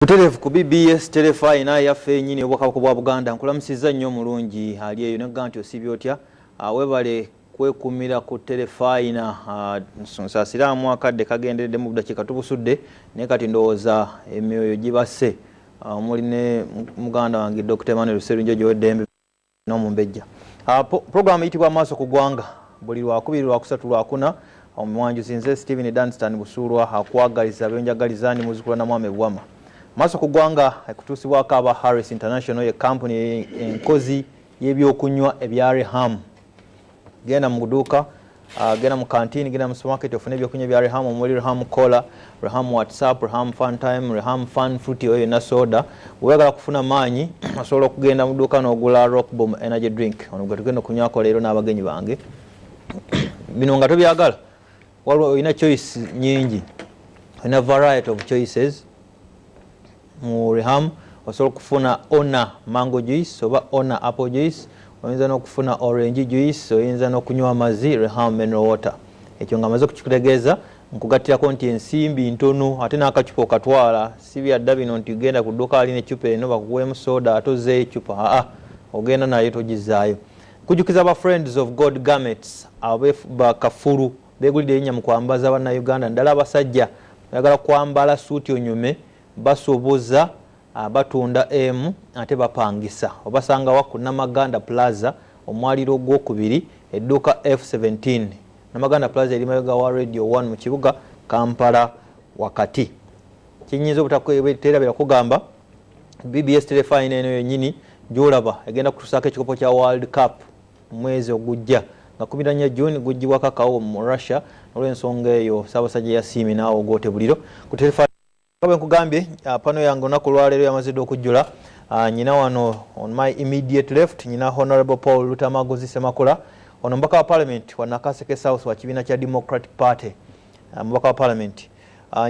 Butereevu ku BBS Terefayina yaffe yennyini Obwakabaka bwa Buganda. Nkulamusizza nnyo omulungi ali eyo negga nti osiibye otya? Webale kwekumira ku Terefayina. Nsaasiraamu akadde kagenderedde mu budakiika tubusudde, naye kati ndowooza emyoyo gibase, omuli ne muganda wange Dr. Emmanuel Sserunjogi ow'eddembe n'omumbejja. Programu eyitibwa Amaaso ku Ggwanga, buli Lwakubiri, Lwakusatu, Lwakuna. Omwanjuzi nze Stephen Danstan Busuulwa, akwagaliza benjagaliza, ndi muzzukulu Namwame Bwama. Maaso ku Ggwanga ekutuusibwako aba Harris International, ye kampuni enkozi y'ebyokunywa ebya Reham. Genda mu duuka, genda mu kantini, genda mu supermarket ofune ebyokunywa ebya Reham, omuli Reham Cola, Reham WhatsApp, Reham Fun Time, Reham Fun Fruit, oyo yonna soda. Bweyagala kufuna maanyi, osobola okugenda mu duuka n'ogula Rock Bomb Energy Drink, ono gwe tugenda okunywako leero n'abagenyi bange. Bino nga tobyagala, waliwo olina choice nyingi, olina variety of choices mu Reham. Osobola okufuna ona mango juice oba ona apple juice, oyinza n'okufuna orange juice, oyinza n'okunywa amazzi, Reham mineral water. Ekyo nga maze okukikutegeeza, nkugattirako nti ensimbi ntono, ate n'akacupa okatwala. Si byadda bino nti genda ku dduuka alina eccupa eno bakuweemu soda ate ozzeeyo eccupa. Aa, ogenda nayo, togizaayo. Kujjukiza aba Friends of God Garments, bakafulu begulidde erinnya mu kwambaza Bannayuganda, naddala abasajja. Oyagala kwambala suuti onyume, basuubuza, batunda emu ate bapangisa. Obasangawa? Ku Namaganda Plaza, omwaliro ogwokubiri, edduuka F17. Namaganda Plaza eri mabega wa Radio 1 mu kibuga Kampala wakati. Kinyinza obutaterabira kugamba, BBS Terefayina eno yennyini gyolaba egenda kutusaako ekikopo kya World Cup mwezi ogujja nga 14 June, gugibwako akawo mu Russia. Olw'ensonga eyo, Ssaabasajja yasiimye naawe ogwote buliro ku terefayina. Bwe nkugambye, pano yange olunaku olwaleero yamazidde okujjula. Nyina wano on my immediate left nyina Honorable Paul Lutamaguzi Semakula. Ono mubaka wa Parliament wa Nakaseke South wa kibiina kya Democratic Party, mubaka wa Parliament.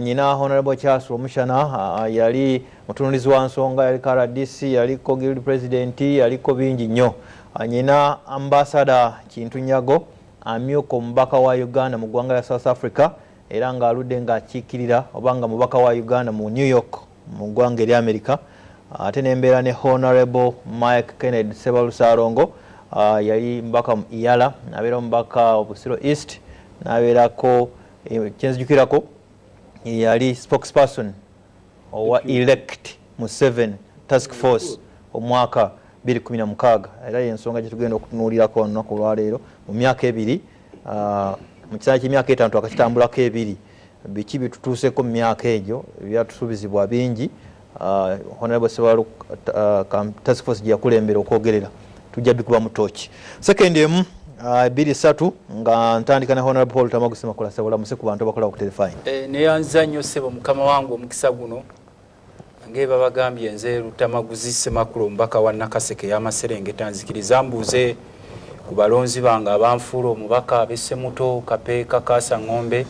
Nyina Honorable Charles Rwomushana, yali mutunulizi wa nsonga, yaliko RDC, yaliko guild president, yaliko bingi nnyo. Nyina Ambassador Kintu Nyago, amyuka omubaka wa Uganda mu ggwanga lya South Africa, era ng'aludde ng'akiikirira oba nga mubaka wa Uganda mu New York mu ggwanga erya America. Ate nembeera ne Honorable Mike Kennedy Sebalu Ssalongo, yali mubaka mu Iyala, nabeera omubaka Busiro East, nabeerako kyenzijukirako yali spokesperson owa Elect Museveni Task Force omwaka 2016. Era yensonga gyetugenda okutunuulirako olunaku olwaleero, mu myaka 2, mu kiseera ky'emyaka 5 akakitambulako 2, biki byetutuuseko mu myaka egyo? Byatusuubizibwa bingi. Honorable Sebalu, task force gye yakulembera okwogerera, tujja bikuba mu tooki sekendi 1, 2, 3, nga ntandika ne Honorable Paul Lutamaguzi Semakula. Sebola muse ku bantu abakola ku Terefayina. Neyanza nnyo ssebo mukama wange omukisa guno. Ngeba bagambye, nze Lutamaguzi Semakula, omubaka wa Nakaseke y'amaserengeta. Nzikiriza mbuuze ku balonzi bange abanfuula omubaka, ab'Essemuto, Kapeeka, Kaasa Ŋŋombe,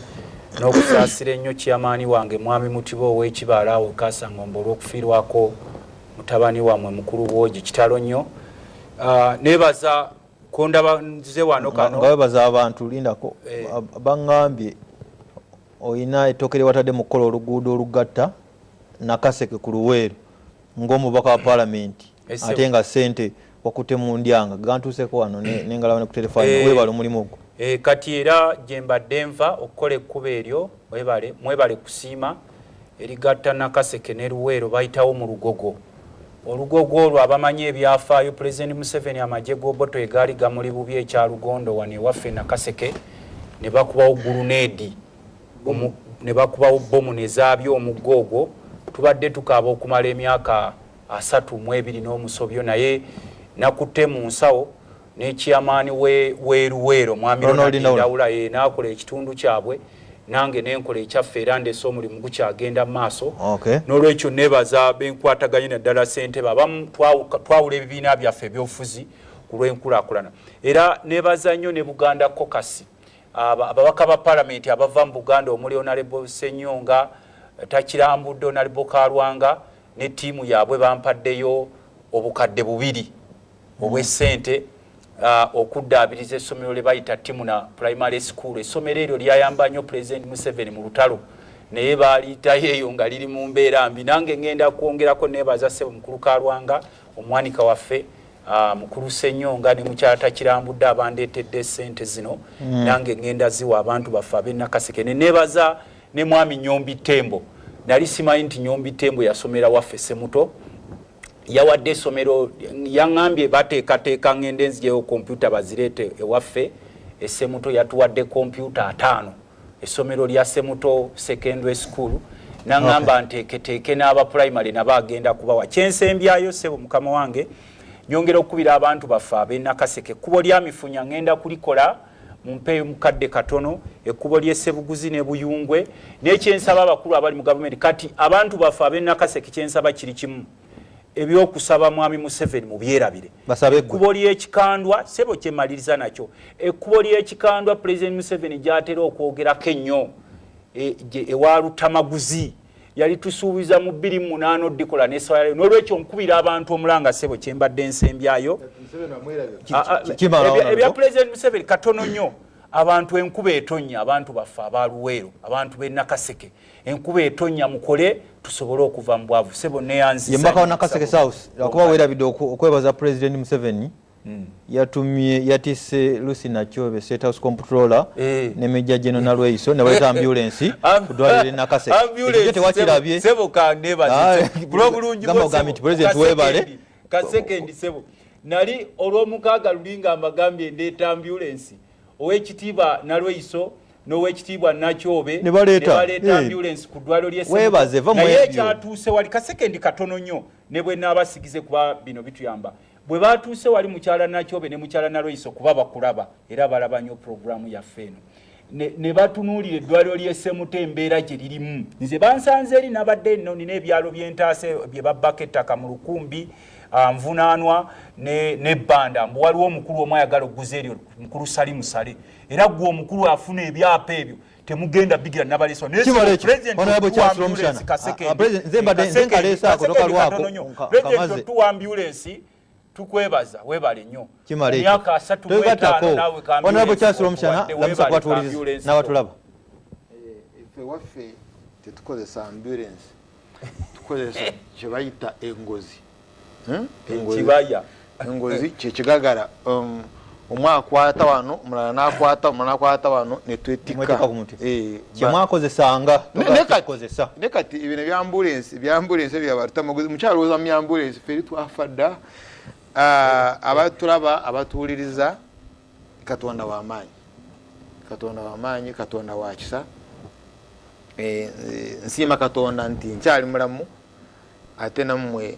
n'okusaasira ennyo kyamaani wange Mwami Mutiba ow'Ekibaala awo Kaasa Ŋŋombe olw'okufiirwako mutabani wammwe mukulu Bwogi. Kitalo nnyo. Neebaza kondaba nzize wano kano. Nga webaza abantu, lindako. Baŋŋambye oyina ettooke lye watadde mu kukola oluguudo olugatta Nakaseke ku Luweero ng'omubaka wa Paalamenti, ate nga ssente wakutte mu ndyanga. Gantuuseko wano nengalaba ne ku terefayina. Webale omulimu ogwo. Kati era gye mbadde nva okukola ekkubo eryo. Webale, mwebale kusiima. Erigatta Nakaseke ne Luweero, bayitawo mu Lugogo. Olugogo olwo, abamanyi ebyafaayo, Pulezidenti Museveni amagye g'Oboto egaali gamuli bubi ekyalugondo wano ewaffe Nakaseke, ne bakubawo grenade, ne bakubawo bomu nezaabya omugga ogwo. Tubadde tukaaba okumala emyaka 32 n'omusobyo, naye nakutte mu nsawo n'ekyamaani weeruweero mwami Ronald Ronald Ndawula. Ndawula, ye n'akola ekitundu kyabwe, nange nenkola ekyaffe, era ndese omulimu gukyagenda mu maaso. N'olwekyo nebaza benkwataganye, naddala ssentebe. Abamu twawula ebibiina byaffe ebyobufuzi ku lw'enkulaakulana. Era nebaza nnyo ne Buganda Caucus, ababaka ba Palamenti abava mu Buganda, omuli Honorable Senyonga Takirambudde, Honorable Kalwanga ne ttiimu yaabwe. Bampaddeyo 2000 obw'essente okuddaabiriza essomero lye bayita Timuna Primary School. Essomero eryo lyayamba nnyo Pulezidenti Museveni mu lutalo Naye baaliyitayo eyo nga liri mu mbeera mbi. Nange ŋŋenda kwongerako neebaza ssebo mukulu Kalwanga, omuwanika waffe, mukulu Ssenyonga ne mukyala Takirambudde abandeetedde ssente zino. Nange ŋŋenda ziwa abantu baffe ab'e Nakaseke. Ne neebaza ne mwami Nyombi Tembo. Nali simanyi nti Nyombi Tembo yasomera waffe Ssemuto. Yawadde essomero, yaŋŋambye bateekateeka ŋŋende nzijeyo kompyuta bazireete ewaffe e Ssemuto. Yatuwadde kompyuta 50, essomero lya Ssemuto Secondary School. Naŋŋamba nteeketeeke n'aba primary nabo agenda kubawa. Kyensembyayo, ssebo mukama wange, nyongera okukubira abantu baffe ab'e Nakaseke, ekkubo lya Mifunya ŋŋenda kulikola, mumpeeyo mukadde katono, ekkubo ly'e Ssebuguzi ne Buyungwe. N'ekyensaba abakulu abali mu gavumenti kati, abantu baffe ab'e Nakaseke, kyensaba kiri kimu: ebyokusaba mwami Museveni mubyerabire. Basabe ggwe. Ekkubo ly'Ekikandwa, ssebo, kyemaliriza nakyo, ekkubo ly'Ekikandwa Pulezidenti Museveni gy'atera okwogerako ennyo, ewa Lutamaguzi, yali tusuubiza mu 2008 oddikola n'essaawa. N'olwekyo nkubira abantu omulanga, ssebo, kyembadde nsembyayo. Kimala wano. Ebya Pulezidenti Museveni katono nnyo. Abantu, enkuba etonnya, abantu baffe abaluweero, abantu b'e Nakaseke, enkuba etonnya, mukole tusobole okuva mu bwavu. Ssebo, neyanziza. Ye mubaka wa Nakaseke South. Lwakuba weerabidde okwebaza President Museveni. Yatumye, yatisse Lucy Nakyobe, State House Comptroller, ne Major General Nalweyiso ne baleeta ambulance ku ddwaliro e Nakaseke. Ekyo tewakirabye? Sebo, kandebaze kulwobulungi. Gamba ogambye nti President weebale. Kasekendi, sebo, nali olwomukaaga luli nga mbagambye ndeeta ambulance, owekitiibwa Nalweyiso n'owekitiibwa Nakyobe Ne baleeta. Ne baleeta ambulance ku ddwaliro ly'e Weebaze, va mu Naye ebyo. ekyatuuse wali, kasekendi katono nnyo, ne bwe naabasigize, kuba bino bituyamba, bwe batuuse wali, mukyala Nakyobe ne mukyala Nalweyiso, kuba bakulaba era balaba nnyo puroguramu yaffe eno, ne batunuulira eddwaliro ly'e Ssemuto, embeera gye lirimu. Nze bansanze eri, nabadde nno nina ebyalo byentaase bye babbako ettaka mu Lukumbi, nvunaanwa nebbanda mbu waliwo omukulu omu ayagala okuguza eryo, mukulu Salimu Sale. Era gwe omukulu afuna ebyapa ebyo, temugenda bigira nabaleso. Kimala ekyo. Honorable Charles Rwomushana. Ah, President, nze mbadde nze nkaleese ako tokalwako kamaze. Tuwa ambulance, tukwebaza, webale nnyo. Kimala ekyo. Myaka 35 naawe ka Honorable ambulance Charles Rwomushana, otuwadde, lamusa weebale ka kubatuwuliriza ambulance. n'abatulaba. Ffe waffe tetukozesa ambulance, tukozesa kyebayita engozi. Engozi. Ekibaya. Engozi kyekigagala, omu akwata wano, omulala nakwata, omulala nakwata wano, netwetika. Mwetika ku muti. Kyemwakozesanga Kyemwakozesanga. Ne kati ebino ebyambulensi, ebyambulensi ebyo abatamaguzi mukyalowooza mu byambulensi, ffe eri twafa dda. Abatulaba, abatuwuliriza, Katonda w'amaanyi, Katonda w'amaanyi, Katonda wa kisa. Nsiima Katonda nti nkyali mulamu, ate nammwe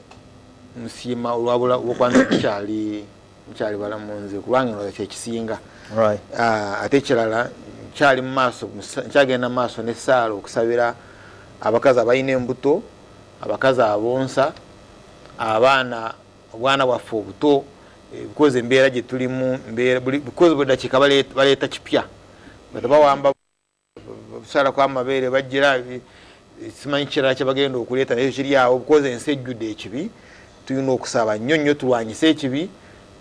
musiima olwokuba nti mukyali balamu. Nze kubanga ndowooza kyekisinga. Ate ekirala, nkyali mu maaso, nkyagenda mu maaso n'essaala okusabira abakazi abalina embuto, abakazi abonsa abaana, obwana bwaffe obuto, because embeera gye tulimu mbeera because buli dakiika baleeta kipya, batebawamba busalako amabeere, bagira simanyi kirala kyebagenda okuleeta, naye kiri awo, because ensi ejjudde ekibi. Tulina okusaba nnyo nnyo, tulwanyise ekibi,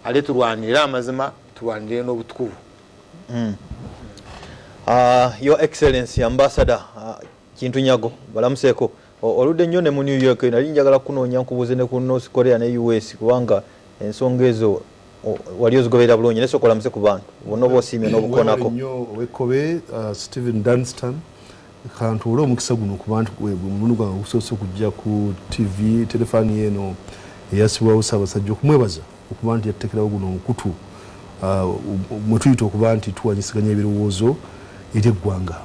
ate tulwanirire amazima, tulwanirire n'obutukuvu. Your Excellency Ambassador Kintu Nyago, balamuseeko. Oludde nnyo ne mu New York, nali njagala kunoonya nkubuuze ne ku North Korea ne US, kubanga ensonga ezo wali ozigoberera bulungi. Naye sooka olamuse ku bantu bonna oba osiimye n'obukonako. Webale nnyo, owekkobe Stephen Dunstan. Kantuule omukisa guno kuba nti gwe mulundi gwange ogusoose okujja ku TV telefani eno eyasibwawo Ssaabasajja, okumwebaza okuba nti yatutekerawo guno omukutu mwe tuyita okuba nti tuwanyisiganya ebirowoozo eri eggwanga.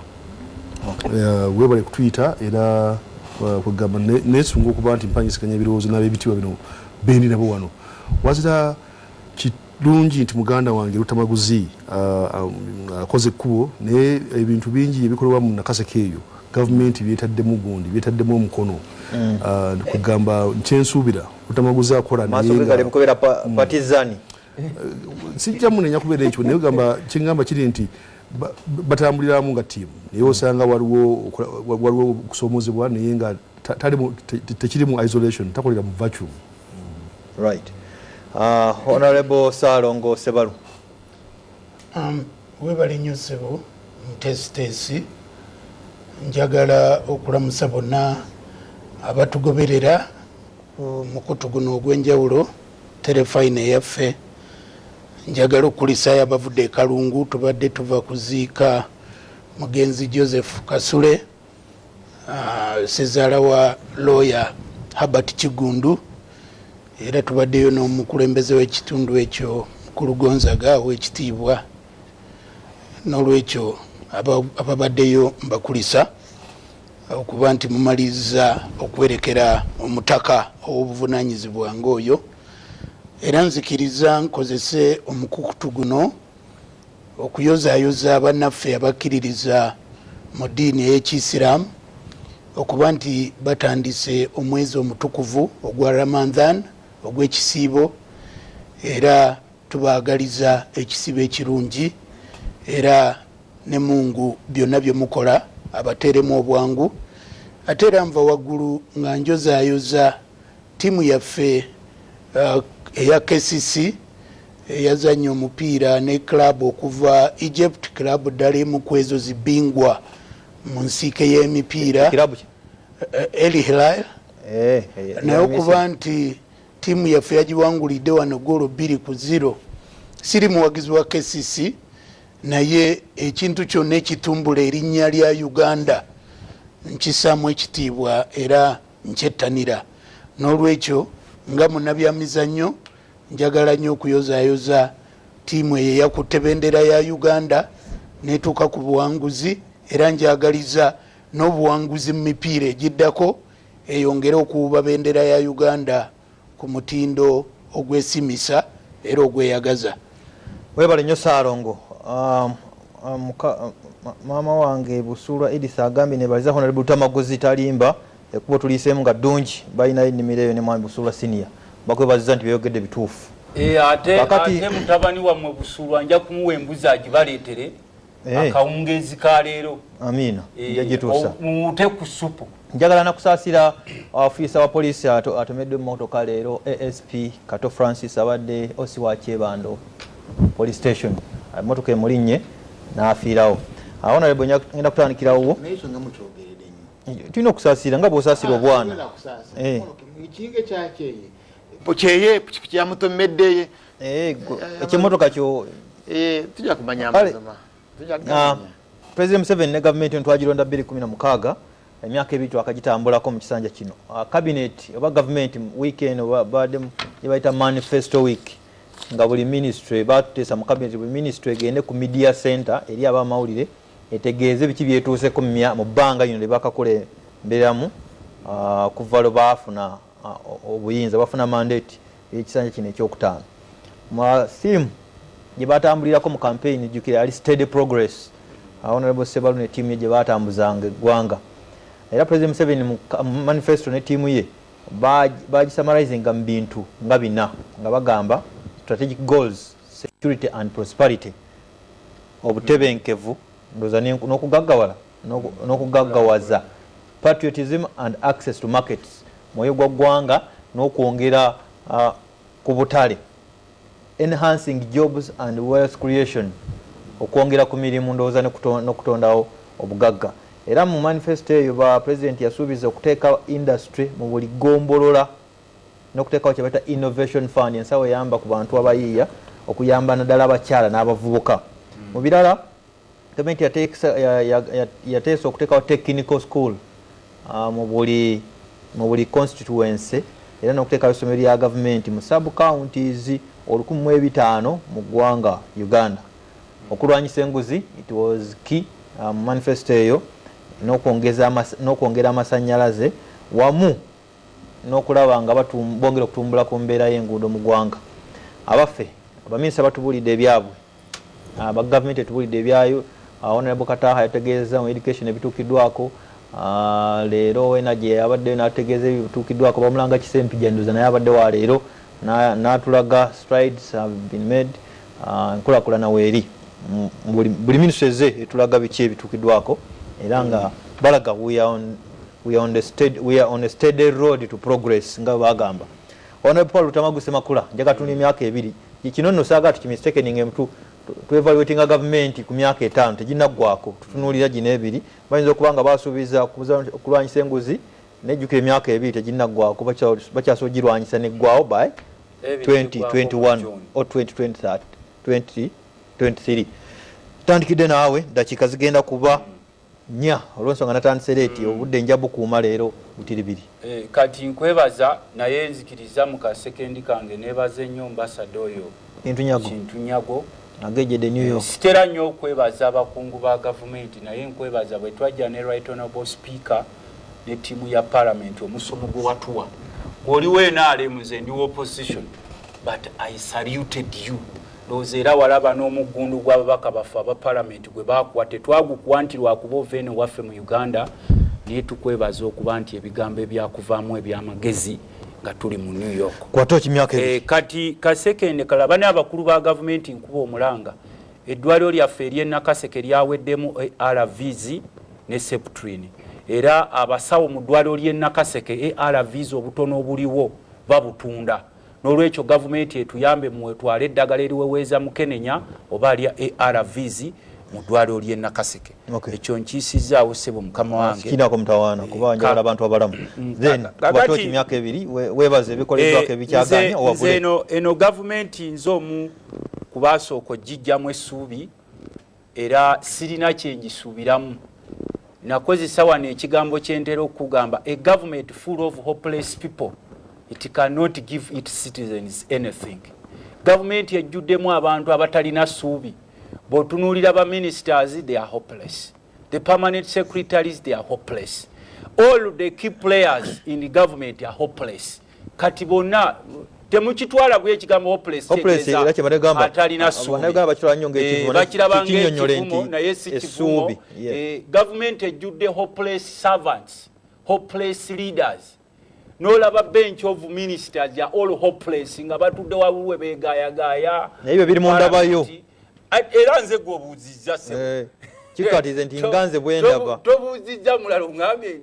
Webale kutuyita era kwegamba nesunga okuba nti mpanyisiganya ebirowoozo n'ab'ebitiibwa bino bendi nabo wano. Wazira kirungi nti muganda wange Lutamaguzi akoze ekkubo, naye ebintu bingi ebikolebwa mu Nakaseke eyo gavumenti byetaddemu gundi, byetaddemu omukono. Kwegamba nkyensuubira Lutamaguzi akola maaso naye ge gali mukubeera partizani. Sijja munenya kubeera ekyo, naye gamba kyeŋŋamba kiri nti batambuliramu nga ttiimu, naye osanga waliwo okusoomozebwa, naye nga tekiri mu isolation, takolera mu vacuum. Right. Honorable Ssalongo Sebalu. Webale nnyo ssebo mutesiteesi. Njagala okulamusa bonna abatugoberera ku mukutu guno ogw'enjawulo, Terefayina eyaffe. Njagala okukulisaayo abavudde e Kalungu. Tubadde tuva kuziika mugenzi Joseph Kasule, sezaala wa lawyer Herbert Kiggundu, era tubaddeyo n'omukulembeze w'ekitundu ekyo, Mukulu Gonzaga ow'ekitiibwa. N'olwekyo ababaddeyo mbakulisa okuba nti mumaliriza okuwerekera omutaka ow'obuvunanyizibwa ng'oyo. Era nzikiriza nkozese omukukutu guno okuyozaayoza bannaffe abakkiririza mu ddiini ey'Ekiyisiraamu okuba nti batandise omwezi omutukuvu ogwa Ramadhan, ogw'ekisiibo, era tubaagaliza ekisiibo ekirungi, era ne Mungu byonna bye mukola abateeremu obwangu. Ate era nva waggulu nga njozaayoza ttiimu yaffe eya KCC eyazannya omupiira ne club okuva Egypt, club ddala emu ku ezo zibingwa mu nsiike y'emipiira, El Hilal. Naye okuba nti ttiimu yaffe yagiwangulidde wano goolo 2-0. Siri muwagizi wa KCC, naye ekintu kyonna ekitumbula erinnya lya Uganda nkisaamu ekitiibwa era nkyettanira. N'olwekyo nga munnabyamizannyo njagala nnyo okuyozaayoza ttiimu eyo eyakutte bendera ya Uganda n'etuuka ku buwanguzi, era njagaliza n'obuwanguzi mu mipiira egiddako, eyongere okuwuba bendera ya Uganda ku mutindo ogwesimisa era ogweyagaza. Webale nnyo, Saalongo. Maama wange Busuulwa Edith agambye nebaliza Honorable Lutamaguzi, talimba, ekkubo tuliyiseemu nga ddungi, balinayo ennimiro eyo ne mwami Busuulwa Senior. Bakwebaziza nti byeyogedde bituufu. Ate ate mutabani wammwe Busuulwa nja kumuwa embuzi agibaleetere akawungeezi ka leero. Amiina, njagituusa. Muwute ku supu. Njagala nakusaasira ofiisa wa poliisi atomeddwa emmotoka leero, ASP Kato Francis, abadde OC wa Kyebando Police Station. Emmotoka emulinnye n'afiirawo. Honorable, ngenda kutandikirawo. Tulina okusaasira nga bw'osaasira obwana. Ekinga ekyakyeye kyeye pikipiki yamutomeddeye. Ekimotoka kyo. Tujja kumanya amazima. President Museveni ne gavumenti eno twagironda 2016, emyaka 2 twakagitambulako mu kisanja kino. Cabinet oba gavumenti week eno babadde gye bayita manifesto week, nga buli ministry batuteesa mu cabinet, buli ministry egende ku media center eri abamawulire etegeeze biki byetuuseko mu bbanga lino lye bakakulemberamu, kuva lwe baafuna obuyinza, bafuna mandate ey'ekisanja kino ekyokutaano. Mu theme gye batambulirako mu campaign, jjukira, yali steady progress. Honorable Sebalu ne ttiimu ye gye batambuzanga eggwanga, era President Museveni mu manifesto ne ttiimu ye bagisummarizinga mu bintu nga bina, nga bagamba strategic goals, security and prosperity, obutebenkevu ndowooza n'okugaggawala, n'okugaggawaza, patriotism and access to markets, mwoyo gwa ggwanga n'okwongera ku butale, enhancing jobs and wealth creation, okwongera ku mirimu ndowooza n'okutondawo obugagga. Era mu manifesto eyo ba president yasuubiza okuteeka industry mu buli ggombolola n'okuteekawo kye bayita innovation fund, ensawo eyamba ku bantu abayiiya, okuyamba naddala abakyala n'abavubuka. Mu birala, gavumenti yateesa okuteekawo technical school mu buli constituency, era n'okuteekawo essomero lya gavumenti mu sub counties 1005 mu ggwanga Uganda. Okulwanyisa enguzi, it was key mu manifesto eyo, n'okwongera amasannyalaze wamu n'okulaba nga bongera okutumbula ku mbeera y'enguudo mu ggwanga. Abaffe, abaminisita batubuulidde ebyabwe, aba gavumenti etubuulidde ebyayo. Honorable Kataha yategeeza mu education ebituukiddwako. Leero energy abaddeyo n'ategeeza ebituukiddwako. Bamulanga Kisempija ndoza naye abadde wa leero n'atulaga strides have been made, enkulaakulana weeri. Buli ministry eze etulaga biki ebituukiddwako, era nga balaga we are on a steady road to progress, nga bwe bagamba. Honorable Paul Luttamagu Ssemakula, njagala tuna emyaka 2 kino nno saagala tukimistakeninge. Twevaluatinga gavumenti ku myaka 5 teginaggwako, tutunuulira gino 2. Bayinza okuba nga basuubiza okulwanyisa enguzi, nejjukira emyaka 2 teginaggwako, bakyasobola ogirwanyisa neggwawo by 2021 or 2023. Tandikidde naawe, dakiika zigenda kuba 4 olw'ensonga natandise late, obudde nja bukuuma leero butiribiri. Kati nkwebaza, naye nzikiriza mu kasekendi kange nebaze nnyo ambassador oyo Kintunyago. Kintunyago. Agejjedde New York. Sitera nnyo okwebaza abakungu ba gavumenti, naye nkwebaza bwe twajja ne Right Honorable Speaker ne ttiimu ya Parliament, omusomo gwe watuwa gw'oliwo NRM, nze ndi opposition, but I saluted you. Ndowooza era walaba n'omuggundu gw'ababaka baffe aba Parliament gwe baakuwa. Tetwagukuwa nti lwakuba ova eno waffe mu Uganda, naye tukwebaza okuba nti ebigambo ebyakuvaamu ebyamagezi nga tuli mu New York. Kwata okimyaka 2. Kati kasekende kalaba n'abakulu ba gavumenti, nkuba omulanga, eddwaliro lyaffe ery'e Nakaseke lyaweddemu ARVs ne Septrin, era abasawo mu ddwaliro ly'e Nakaseke ARVs obutono obuliwo babutunda. N'olwekyo gavumenti etuyambe, muwetwale eddagala eriweweeza mukenenya oba lya ARVs mu ddwaliro ly'e Nakaseke. Ekyo nkiisizaawo, ssebo mukama wange. Kinako mutawaana kuba njagala abantu abalamu. Then kubatoki emyaka 2, weebaze ebikoleddwako ebikyaganye. Nze eno gavumenti nze omu kubasooka ogijjamu essuubi, era sirina kyengisuubiramu. Nakozesa wano ekigambo kyentera okugamba: a government full of hopeless people, it cannot give its citizens anything. Gavumenti ejjuddemu abantu abatalina ssuubi. Bw'otunuulira ba ministers, they are hopeless. The permanent secretaries, they are hopeless. All the key players in the government are hopeless. Kati bonna temukitwala bwe ekigambo hopeless atalina ssuubi, ng'ekivumo, naye si kivumo. Gavumenti ejjudde hopeless servants, hopeless leaders. Nolaba bench of ministers ya all hopeless, nga batudde wabuwe begayagaya. Naye byo biri mu ndabayo. Era nze gwe obuuzizza. Kikatize nti nga nze bwendaba. Tobuuzizza mulala, oŋambye.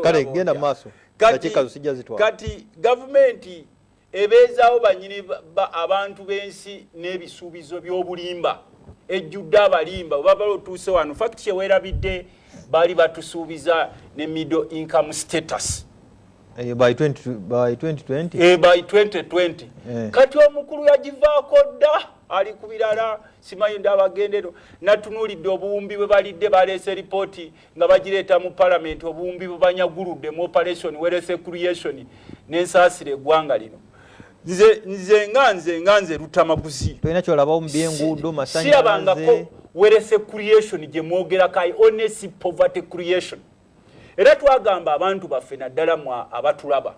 Kale genda maaso, dakiika zo sijja zitwala. Kati gavumenti ebeezaawo banyini abantu b'ensi n'ebisuubizo by'obulimba, ejjudde abalimba. Bwe baba otuuse wano, fact kyeweerabidde, baali batusuubiza ne middle income status. By 20, by 2020. By 2020. Kati omukulu yagivaako dda, ali ku birala, simanyi ndabagendero. Natunuulidde obuwumbi bwe balidde, baleese ripooti nga bagireeta mu Palamenti, obuwumbi bwe banyaguludde mu Operation Wealth Creation. Nensaasira eggwanga lino. Nze nga nze Lutamaguzi, tolina kyolabawo mu byenguudo? Sirabangako wealth creation gye mwogerako. I only see poverty creation. Era twagamba abantu baffe, naddala mwa abatulaba,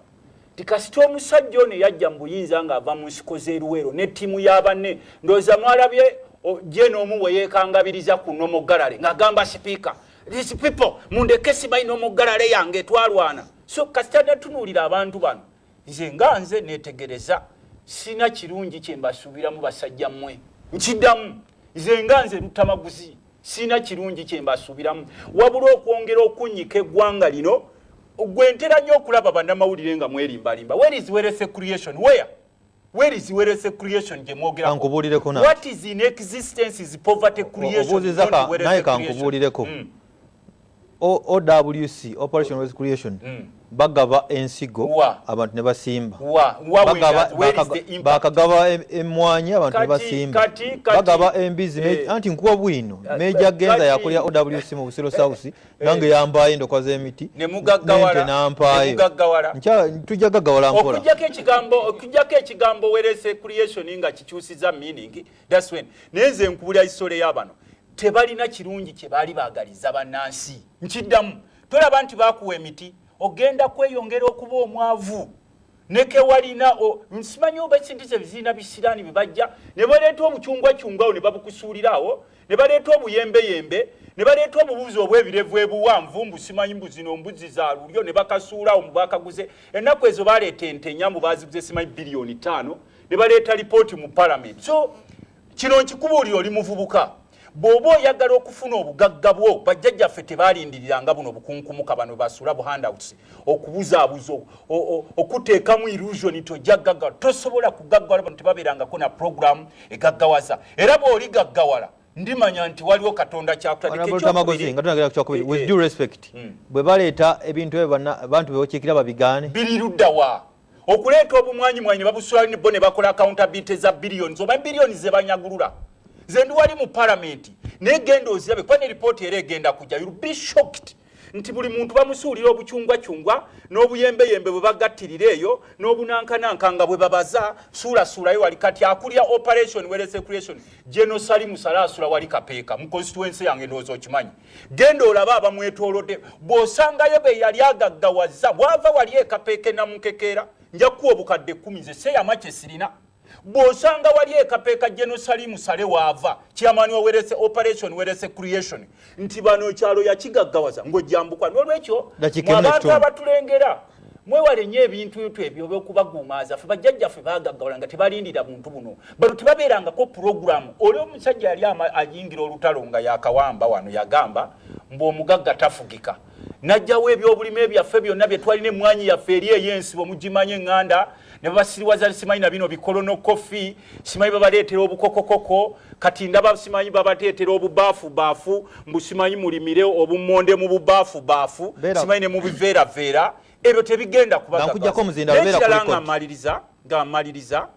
ti kasita omusajja ono yajja mu buyinza ng'ava mu nsiko z'eruweero ne ttiimu y'abanne, ndowooza mwalabye gye n'omu we yeekangabiriza ku nomogalale ng'agamba sipiika, "These people mundeke, simanyi nomogalale yange twalwana." So kasita natunuulira abantu bano, nze nga nze neetegereza, sina kirungi kye mbasuubiramu basajja mmwe. Nkiddamu, nze nga nze Lutamaguzi, sina kirungi kye mbasuubiramu wabula okwongera okunnyika eggwanga lino. Gwe ntera nnyo okulaba bannamawulire nga mwerimbalimba. Where is wealth creation? Where is wealth creation gye mwogerako? Kankubuulireko. What is in existence is poverty creation. Obuuzizza, naye kankubuulireko. OWC, Operation Wealth Creation, bagaba ensigo, abantu ne basimba. Bakagaba emmwanyi, abantu ne basimba. Bagaba embizi. Anti nkuwa bwino, Meja Genza yakulya OWC mu Busiro South, nange yambayo endokwa z'emiti nente nampaayo. Tujja gaggawala mpola. Okujjako ekigambo wealth creation nga kikyusiza meaning, that's when. Naye nze nkubulya isole y'abano, tebalina kirungi kye baali baagaliza bannansi. Nkiddamu, tolaba nti baakuwa emiti, ogenda kweyongera okuba omwavu nekewalina. Nsimanyi oba ekintu kye zirina bisiraani bye bajja ne baleeta obucungwacungwawo ne babukusuulirawo, ne baleeta obuyembeyembe, ne baleeta obubuzi obw'ebirevu ebuwanvu, mbu simanyi mbu zino mbuzi za lulyo, ne bakasuulaawo mu bakaguze. Ennaku ezo baleeta ente nnya, mbu baziguze simanyi biliyoni 5, ne baleeta lipooti mu Palamenti. So kino nkikubuulira, oli muvubuka, Bw'oba oyagala okufuna obugagga bwo, bajjajjaffe tebalindiriranga buno bukunkumuka bano basula bu handouts, okubuzaabuza, okuteekamu illusion nti ojja gaggawala. Tosobola kugaggawala, bano tebabeerangako na program egaggawaza. Era bw'oligaggawala ndimanya nti waliwo Katonda kyakutandika. Nga tunagera ku kyokubiri, with due respect, bwe baleeta ebintu ebyo bantu bebakiikira babigaane. Biri ludda wa? Okuleeta obumwanyimwanyi ne babusula bo ne bakola accountability za billions oba billions ze banyagulula. Nze ndi wali mu palamenti, naye genda ozirabe, kuba ne ripooti era egenda kujja. You'll be shocked nti buli muntu bamusuulira obucungwacungwa n'obuyembeyembe bwe bagattirira eyo n'obunankananka nga bwe babaza suulasuulayo wali. Kati akulya operation wealth creation, General Salim Saleh, asula wali Kapeeka mu constituency yange, ndowooza okimanyi. Genda olabe abamwetoolodde, bw'osangayo be yali agaggawaza bw'ava wali e Kapeeka enamukekeera, nja kuwa obukadde 10. Nze seyama kye sirina. Bw'osanga wali e Kapeeka General Salim Saleh waava, chairman wa wealth operation wealth creation, nti bano ekyalo yakigaggawaza ng'ojjambukwa. N'olwekyo abantu abatulengera, mwewale nnyo ebintu ebyo ebyokubaguumaaza. Ffe bajjajjaffe baagaggawala nga tebalindira buntu buno. Bano tebabeerangako puroguramu. Oli omusajja yali ayingira olutalo nga yakawamba wano, yagamba mbu omugagga tafugika, najjawo ebyobulimi byaffe byonna bye twalina, emwanyi yaffe eri ey'ensibo mugimanye eŋŋanda, ne babasiriwaza, simanyi na bino bikolono kofi, simanyi babaleetera obukokokoko. Kati ndaba simanyi babateetera obubaafu mbu simanyi mulimire obumonde mu bubaafu, simanyi ne mu biveeraveera. Ebyo tebigenda kubagaggaekirala. Nga mmaliriza,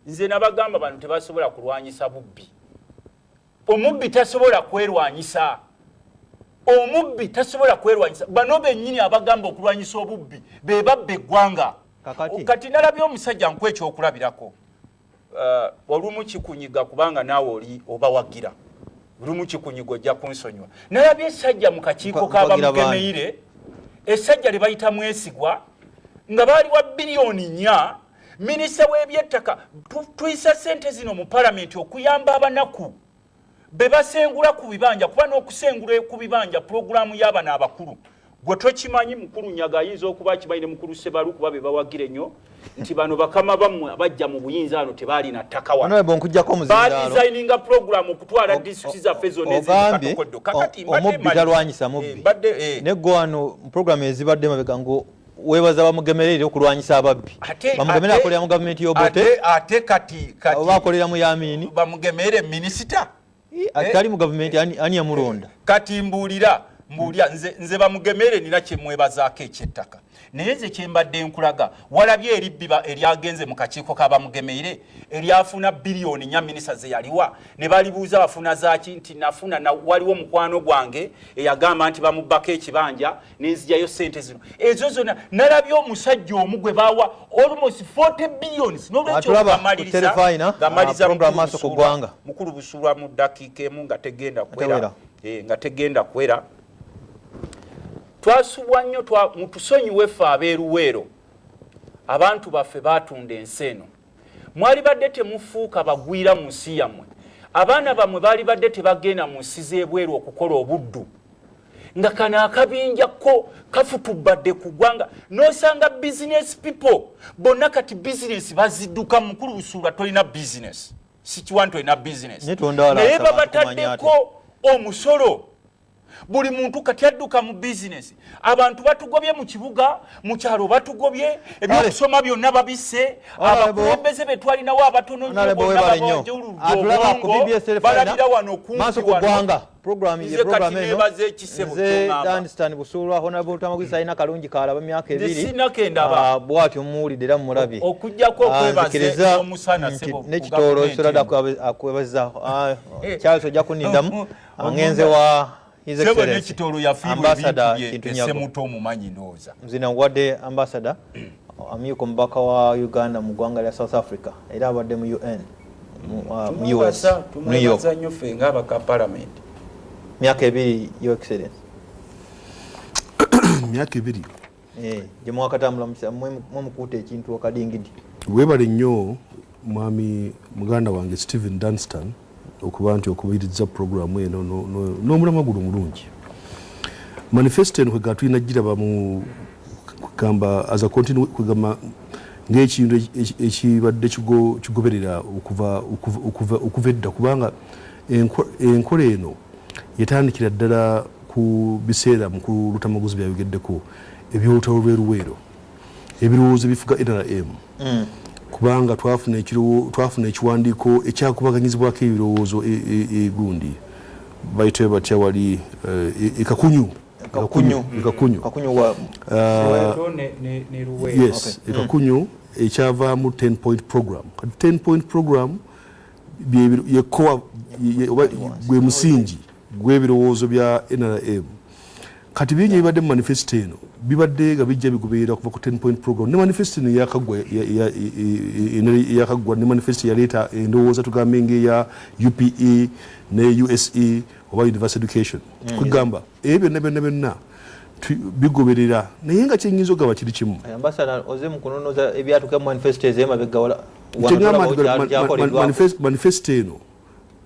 nze nabagamba bano tebasobola kulwanyisa bubbi. Omubbi tasobola kwerwanyisa, omubbi tasobola kwerwanyisa. Bano bennyini abagamba okulwanyisa obubbi be babba eggwanga. Kati nalabye omusajja, nku ekyokulabirako, olumu kikunyiga kubanga naawe oli obawagira, lumu kikunyiga, ojja kunsonyiwa. Nalabye essajja mu kakiiko k'abamugemeire, essajja lye bayita Mwesigwa, nga baali wa biliyoni 4. Minisita w'ebyettaka, tuyisa sente zino mu palamenti okuyamba abanaku be basengula ku bibanja, kuba n'okusengula ku bibanja pulogulaamu y'abano abakulu. Gwe tokimanyi, mukulu Nyaga ayinza okuba akimanyi ne mukulu Sebalu, kuba be bawagira ennyo nti bano bakama bammwe abajja mu buyinza ano tebaalina ttaka. Wano badesigninga pulogulaamu okutwala disitulikiti zaffe zonna. Ogambye omubbi talwanyisa mubbi, ne gwe wano pulogulaamu ezibadde mabega ngo webaza bamugemerere okulwanyisa ababbi. Bamugemere akolera mu gavumenti y'Obote. Ate kati oba akolera mu Yamini? Bamugemere minisita. Atali mu gavumenti, ani yamulonda? Kati mbuulira, mbuulira nze bamugemere nina kyemwebazaako ekyettaka, naye nze kyembadde nkulaga, walabye eribbiba eryagenze mu kakiiko k'abamugemeire eryafuna biliyoni 4, minisita ze yaliwa, ne balibuuza bafuna zaki, nti nafuna, waliwo mukwano gwange eyagamba nti bamubbako ekibanja nenzijyayo sente zino ezo zonna. Nalabye omusajja omu gwe bawa almost 40 billions. Nolwekyo gamaliza mukulu Busulwa mu ddakiika emu nga tegenda kwera, nga tegenda kwera. Twasubwa nnyo, mutusonyiwe ffe abeeruweero. Abantu baffe batunda ensi eno. Mwali badde temufuuka bagwira mu nsi yammwe. Abaana bammwe baali badde tebagenda mu nsi z'ebweru okukola obuddu, nga kano akabinja ko kafutubbadde ku ggwanga, n'osanga business people bonna kati bizinesi bazidduka. Mukulu Busuulwa, tolina bizinesi, sikiwa nti olina bizinesi, naye babataddeko omusolo. Buli muntu kati adduka mu bizinesi. Abantu batugobye mu kibuga, mu kyalo batugobye, ebyokusoma byonna babisse. Abakulembeze be twalinawo abatono nnyo balabira wano. Kumpi wano program ye program eno. Nze Danstan Busulwa. Honorable Tamagwisa alina kalungi kalaba myaka ebiri bwatyo mumuwulidde era mumulabye. Okujjako okwebaza omusana. Nekitoolo solada akwebaza. Charles, ojja kunindamu, angenze wa His Excellency Ambassador Kintu Nyago. Semuto omumanyi, ndowooza. Nzina nkuwadde ambassador, amyuka omubaka wa Uganda mu ggwanga lya South Africa, era abadde mu UN, mu US, New York. Tumwebaza nnyo ffe ng'abaka parliament. Myaka 2, Your Excellence. Myaka 2. Gye mwakatambula mwemukuuta ekintu akadingidi. Weebale nnyo mwami muganda wange Stephen Dunstan okuba nti okubiriza puroguramu eno n'omulamwa guno omulungi. Manifesto eno kwegamba tulina giraba mu kugamba as a continue, kugamba ng'ekintu ekibadde kigoberera okuva edda, kubanga Enkola eno yatandikira ddala ku biseera mukulu Lutamaguzi byayogeddeko eby'olutalo lw'e Luweero, ebirowoozo ebifuga NRM, kubanga twafuna ekiwandiiko ekyakubaganyizibwako ebirowoozo egundi bayitayo batya wali e Kakunyu. Kakunyu. Yes, e Kakunyu, ekyavaamu 10 point program. Kati 10 point program yekowa gwe musingi gw'ebirowoozo bya NRM. Kati bingi ebibadde mu manifesto eno bibadde nga bijja bigoberera okuva ku 10 point program ne manifesto eno eyakaggwa ne manifesto yaleeta endowooza tugambe ngaeya UPE ne USE oba university education. Kugamba ebyo byonna byonna byonna bigoberera, naye nga kyenyinza okugamba kiri kimu. Ambassador, oze mu kunonoza ebyatuuka mu manifesto ez'emabega wala. Kyengamba nti manifesto eno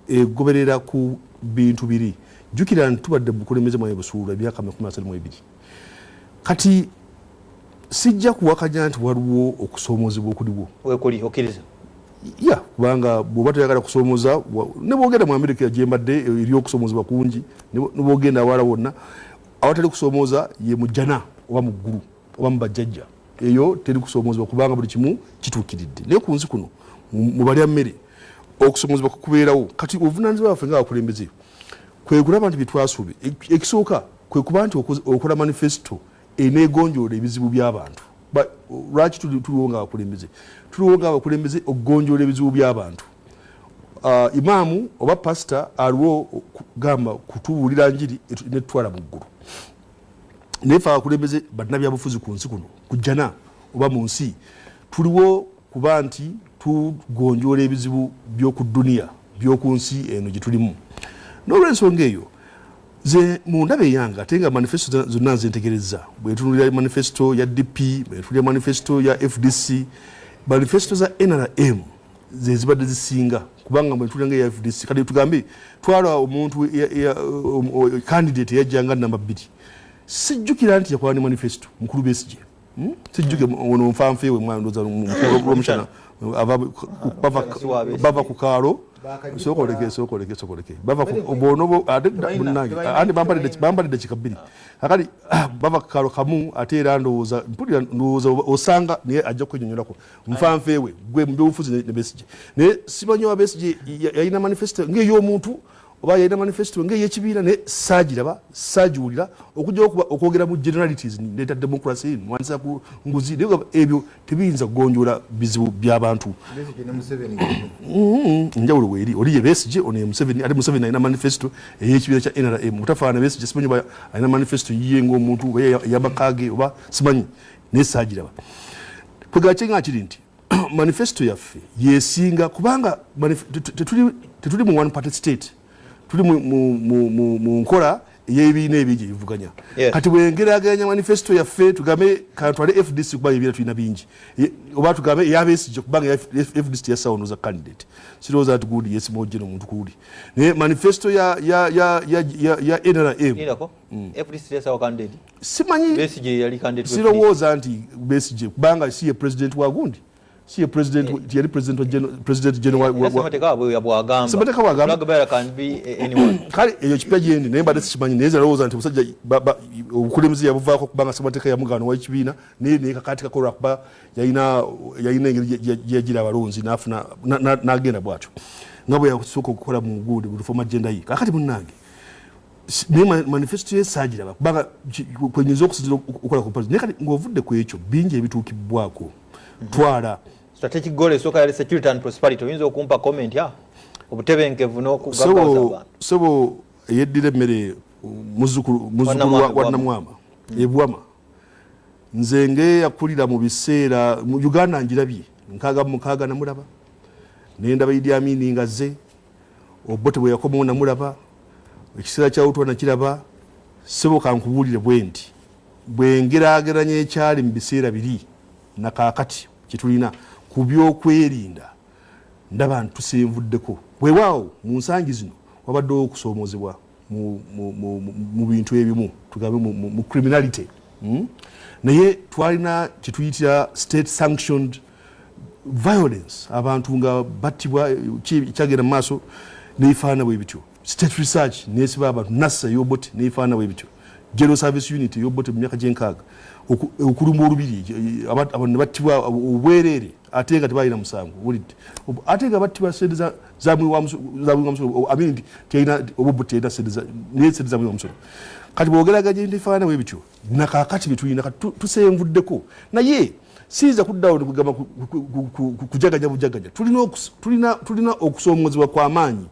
egoberera ku bintu biri. Jjukira nti tubadde bukulembeze mwaye Busuulwa emyaka 32. Kati sijja kuwakanya nti waliwo okusoomozebwa okuliwo. Wekuli okkiriza? Ya, kubanga bw'oba toyagala kusoomoza, ne bwogenda mu Amerika gyembadde eri okusoomozebwa kungi, ne bwogenda awala wonna awatali kusoomooza ye mu jjana oba mu ggulu oba mu bajjajja, eyo teri kusoomozebwa kubanga buli kimu kituukiridde. Naye ku nsi kuno mu balya mmere okusoomozebwa kubeerawo. Kati obuvunaanyizibwa bwaffe ng'abakulembeze kwe kulaba nti byetwasuube, ekisooka kwe kuba nti okola manifesto eneegonjoola ebizibu by'abantu. Lwaki tuliwo ng'abakulembeze? Tuliwo ng'abakulembeze okugonjoola ebizibu by'abantu. Imaamu oba pasita aliwo gamba kutubuulira njiri netutwala mu ggulu, naye fe abakulembeze bannabyabufuzi ku nsi kuno kujjana oba mu nsi tuliwo kuba nti tugonjoola ebizibu by'oku dduniya, by'oku nsi eno gye tulimu. N'olwensonga eyo ze mu ndaba eyange, ate nga manifesto zonna nzentegereza, bwetunulira manifesto ya DP, bwetunulira manifesto ya FDC, manifesto za NRM ze zibadde zisinga, kubanga bwetulira nga eya FDC, kati tugambe twala omuntu candidate eyajjanga namba 2, sijjukira nti yakola ne manifesto, mukulu Besigye. Sijjuke ono nfanfeewe mwandoza Rwomushana bava ku kaalo, sokoleke sokoleke sokoleke bava bono ate munnange andi bambalidde kika bbiri akali bava ku kaalo kamu, ate era ndowooza mpulira ndowooza osanga naye ajja kwenyonyolako nfanfeewe gwe mu byobufuzi ne Besigye, naye simanyi oba Besigye yalina manifesto ng'ey'omuntu oba yalina manifesto ng'eyekibiina, naye saagiraba, saagiwulira okujja okwogera mu generalities, ndeeta democracy, nwanisa ku nguzi, naye ebyo tebiyinza kugonjoola bizibu by'abantu. Enjawulo weeri, oli ye Besigye, ono ye Museveni, ate Museveni alina manifesto ey'ekibiina kya NRM otafaana Besigye. Simanyi oba alina manifesto yiye ng'omuntu oba ey'amaka ge oba simanyi, naye saagiraba. Kwegakye nga kiri nti manifesto yaffe yesinga, kubanga tetuli mu one party state, tuli mu nkola ey'ebibiina ebingi ebivuganya. Kati bwengeraageranya manifesto yaffe, tugambe kantwale FDC kubanga ebibiina tulina bingi, oba tugambe eya Besigye kubanga FDC teyassawo ndowooza candidate, sirowooza nti gundi yesimojje n'omuntu kuwuli, naye manifesto ya NRM simanyi, sirowooza nti Besigye, kubanga si ye president wa gundi, si ye president, yali president wa president general wa Ssemateeka bwagamba. Kale eyo kipya gyendi, naye mbadde sikimanyi, naye nalowooza nti omusajja obukulembeze yabuvaako kubanga Ssemateeka yamugaana owekibiina, naye naye kakaatikako lwakuba yalina engeri gyeyagira abalonzi n'afuna n'agenda bwatyo nga bwe yasooka okukola mu gundi mu reform agenda ye. Kakati munnange, naye manifesto ye saagiraba kubanga kwenyinza okusinzira okukola comparison, naye kati ng'ovudde ku ekyo bingi ebituukibwako. Twala strategic goal esooka yali security and prosperity. Oyinza okumpa comment ya obutebenkevu n'okugaggawaza abantu? Sebo eyeddira emmere, muzzukulu wa Namwama ebwama, nze ngeyakulira mu biseera mu Uganda ngirabye 66 namulaba, nendaba Idi Amin nga zze, Obote bwe yakomawo namulaba, ekiseera kya Utwa nakiraba. Sebo kankubuulire bwe nti bwengeraageranya ekyali mu biseera biri nakaakati kyetulina ku byokwerinda, ndaba nti tusenvuddeko. Weewaawo mu nsangi zino wabaddewo okusoomozebwa mu bintu ebimu, tugambe mu criminality, Naye twalina kyetuyitira state sanctioned violence, abantu nga battibwa, kyagenda mu maaso. Nebifaanana bwe bityo. State research nesiba abantu, NASA ey'Obote nebifaanana bwe bityo, General Service Unit ey'Obote mu myaka gy'enkaaga, okulumba olubiri, abantu ne battibwa obwereere ate nga tebalina musango, owulidde, ate nga battibwa sente za muwi wa musolo, I mean, teyina Obote teyina sente, naye sente za muwi wa musolo. Kati bwogeraganya ebintu ebifaanana bwe bityo nakakati byetulina kati tusenvuddeko, naye siyinza kuddawo nekugamba kujaganya bujaganya. Tulina okusoomozebwa kw'amaanyi.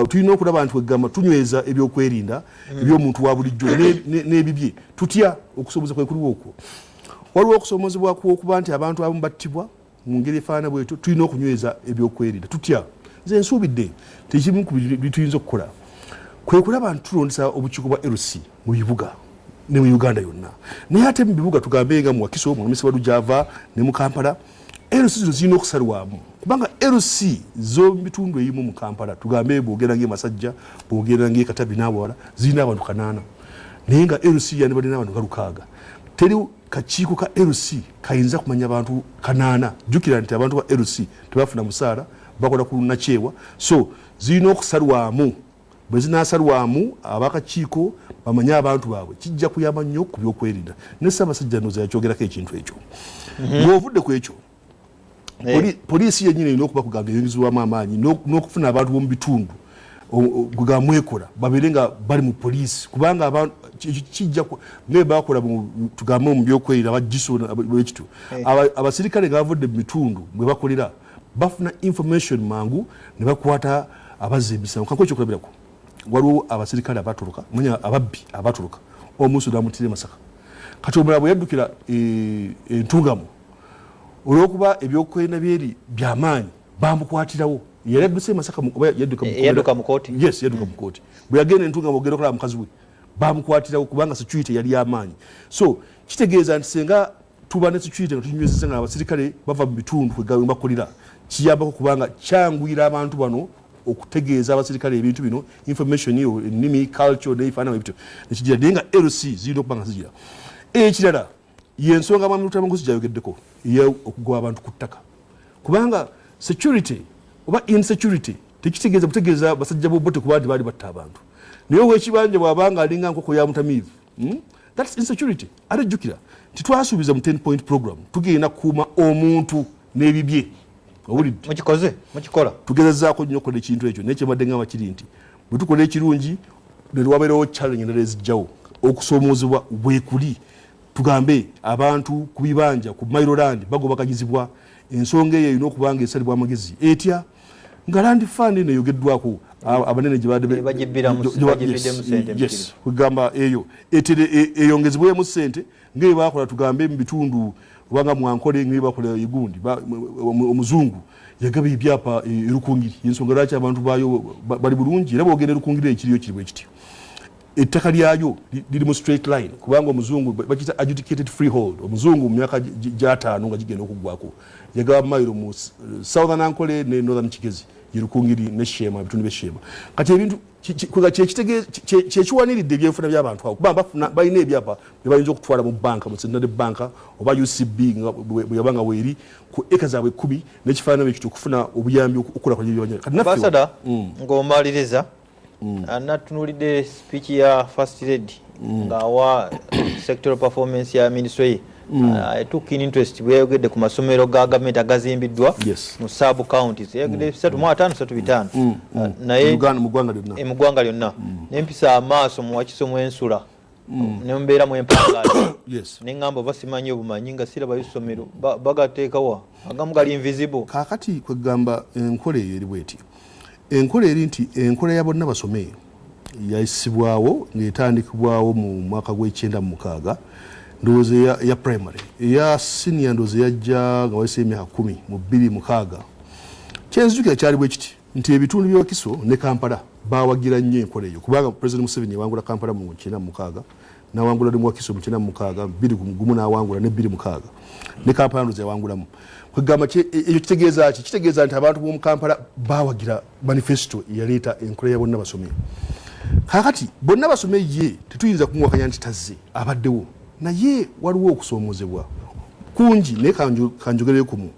Tulina okulaba nti kwegamba tunyweza ebyokwerinda ebyomuntu wa bulijjo n'ebibye. Tutya? Okusomozebwa kwe kuliwo okwo. Waliwo okusomozebwa kwokuba nti abantu abamu battibwa mu ngeri efaanana bwetyo. Tulina okunyweza ebyokwerinda. Tutya? Nze nsuubidde tekimu ku bituyinza okukola kwe kulaba nti tulondesa obukiiko bwa LC mu bibuga ne mu Uganda yonna, naye ate mu bibuga, tugambe nga mu Wakiso, mu Ssebaddu gyava, ne mu Kampala, LC zino zirina okusalwamu, kubanga LC z'omubitundu ebimu mu Kampala, tugambe bwogera nga Masajja, bwogera nga Katabi n'awalala, zirina abantu 800, naye nga LC yandibadde n'abantu nga 600. Teri kakiiko ka LC kayinza kumanya abantu 800. Jjukira nti abantu ba LC tebafuna musaala, bakola ku nakyewa. So zirina okusalwamu. Bwe zinaasalwamu, abakakiiko bamanye abantu baabwe, kijja kuyamba nnyo ku byokwerinda. Ne Ssaabasajja ndowooza yakyogerako ekintu ekyo. Ng'ovudde ku ekyo, poliisi yennyini erina okuba kugamba eyongezebwamu amaanyi n'okufuna abantu b'omu bitundu kugamwekola babeere nga bali mu poliisi, kubanga ekyo kijja nga bakola, tugambe mu byokwerinda abagiso bwekityo, abasirikale nga bavudde mu bitundu bwe bakolera bafuna information mangu ne bakwata abazza emisango. Kankuwe ekyokulabirako, waliwo abasirikale abatoloka, manya ababbi abatoloka, omusu namutira e Masaka. Kati omulala bwe yaddukira Entungamo, olwokuba ebyokwerinda byeri byamaanyi, bamukwatirawo. Yali adduse e Masaka oba yadduka mu Yadduka mu kooti? Yes, yadduka mu kooti. Bwe yagenda Entungamo ogenda okulaba mukazi we, bamukwatirawo kubanga security yali yamaanyi. So kitegeeza nti senga tuba ne security nga tunywezeza, nga abasirikale bava mu bitundu kwe bakolera, kiyambako kubanga kyanguyira abantu bano okutegeeza abasirikale ebintu bino, information eyo, ennimi, culture nebifaanana ebityo nekigira. Naye nga LC zirina okuba nga zigira. Ekirala yensonga mwami Lutamaguzi gyayogeddeko, okugoba abantu ku ttaka, kubanga security oba insecurity tekitegeeza butegeeza basajja b'Obote kuba nti baali batta abantu, naye owekibanja bw'abanga alinga nkoko ya mutamiivu, That's insecurity. Ate jjukira nti twasuubiza mu 10 point program tugenda kukuuma omuntu n'ebibye, owulidde? Mukikoze? Mukikola? Tugezezaako nnyo okukola ekintu ekyo, naye kyembadde ngamba kiri nti bwe tukola ekirungi newabeerawo challenge endala ezijjawo. Okusoomoozebwa bwekuli, tugambe abantu ku bibanja ku mailo land bagobaganyizibwa. Ensonga eyo erina okuba nga esalibwa amagezi etya, nga land fund eno eyogeddwako abanene gye badde Bagibbiramu sente. Yes, kugamba eyo etere eyongezebwemu sente nga bakola, tugambe mu bitundu obanga mwankole nga bakola egundi, omuzungu yagaba ebyapa erukungiri. Ensonga lwaki abantu bayo bali bulungi, era bwogenda erukungiri ekiriyo kiri bwe kityo, ettaka lyayo liri mu straight line, kubanga omuzungu bakiyita adjudicated freehold. Omuzungu mu myaka gyataano nga gigenda okuggwako yagaba mayiro mu Southern Ankole ne Northern Kigezi, yerukungiri ne Sheema, ebitundu bye Sheema. Kati ebintu kyekiwaniridde ebyenfuna by'abantu abo, kuba bafuna balina ebyapa bye bayinza okutwala mu banka, mu Centenary Bank oba UCB bwe yaba nga weeri ku eka zaabwe 10 n'ekifaananyi ekityo, okufuna obuyambi okukulaakulanya ebyabanya. Kati naffe Ambassador, ng'omaliriza, natunuulidde speech ya First Lady ng'awa sectoral performance ya ministry ye. I took keen interest bwe yayogedde ku masomero ga gavumenti agazimbiddwa mu sub counties. Yayogedde 350, 35. Naye mu ggwanga lyonna. Mu ggwanga lyonna. Nempisa amaaso mu Wakiso mwensula ne mbeera mwempangaala, neŋŋamba oba simanyi obumanyi nga sirabayo ssomero, bagateekawa? Agamu gali invisible. Kaakati kwegamba enkola eyo eri bweti. Enkola eri nti enkola ya bonna basome yayisibwawo ng'etandikibwawo mu mwaka gw'e96, ndowooza eya primary, eya senior ndowooza yajja nga wayise emyaka 10, mu 2006. Kyenzijukira kyali bwe kiti nti ebitundu by'e Wakiso ne Kampala bawagira nnyo enkola eyo, kubanga President Museveni yawangula Kampala mu 96, nawangula ne mu Wakiso mu 96, 21 nawangula ne 26 ne Kampala ndowooza yawangulamu. Kwegamba ekyo kitegeeza ki? Kitegeeza nti abantu b'omu Kampala bawagira manifesto eyaleeta enkola ya bonna basome. Kaakati bonna basome ye tetuyinza kumuwakanya nti tazze, abaddewo, naye waliwo okusoomozebwa kungi. Naye kanjogereyo kumu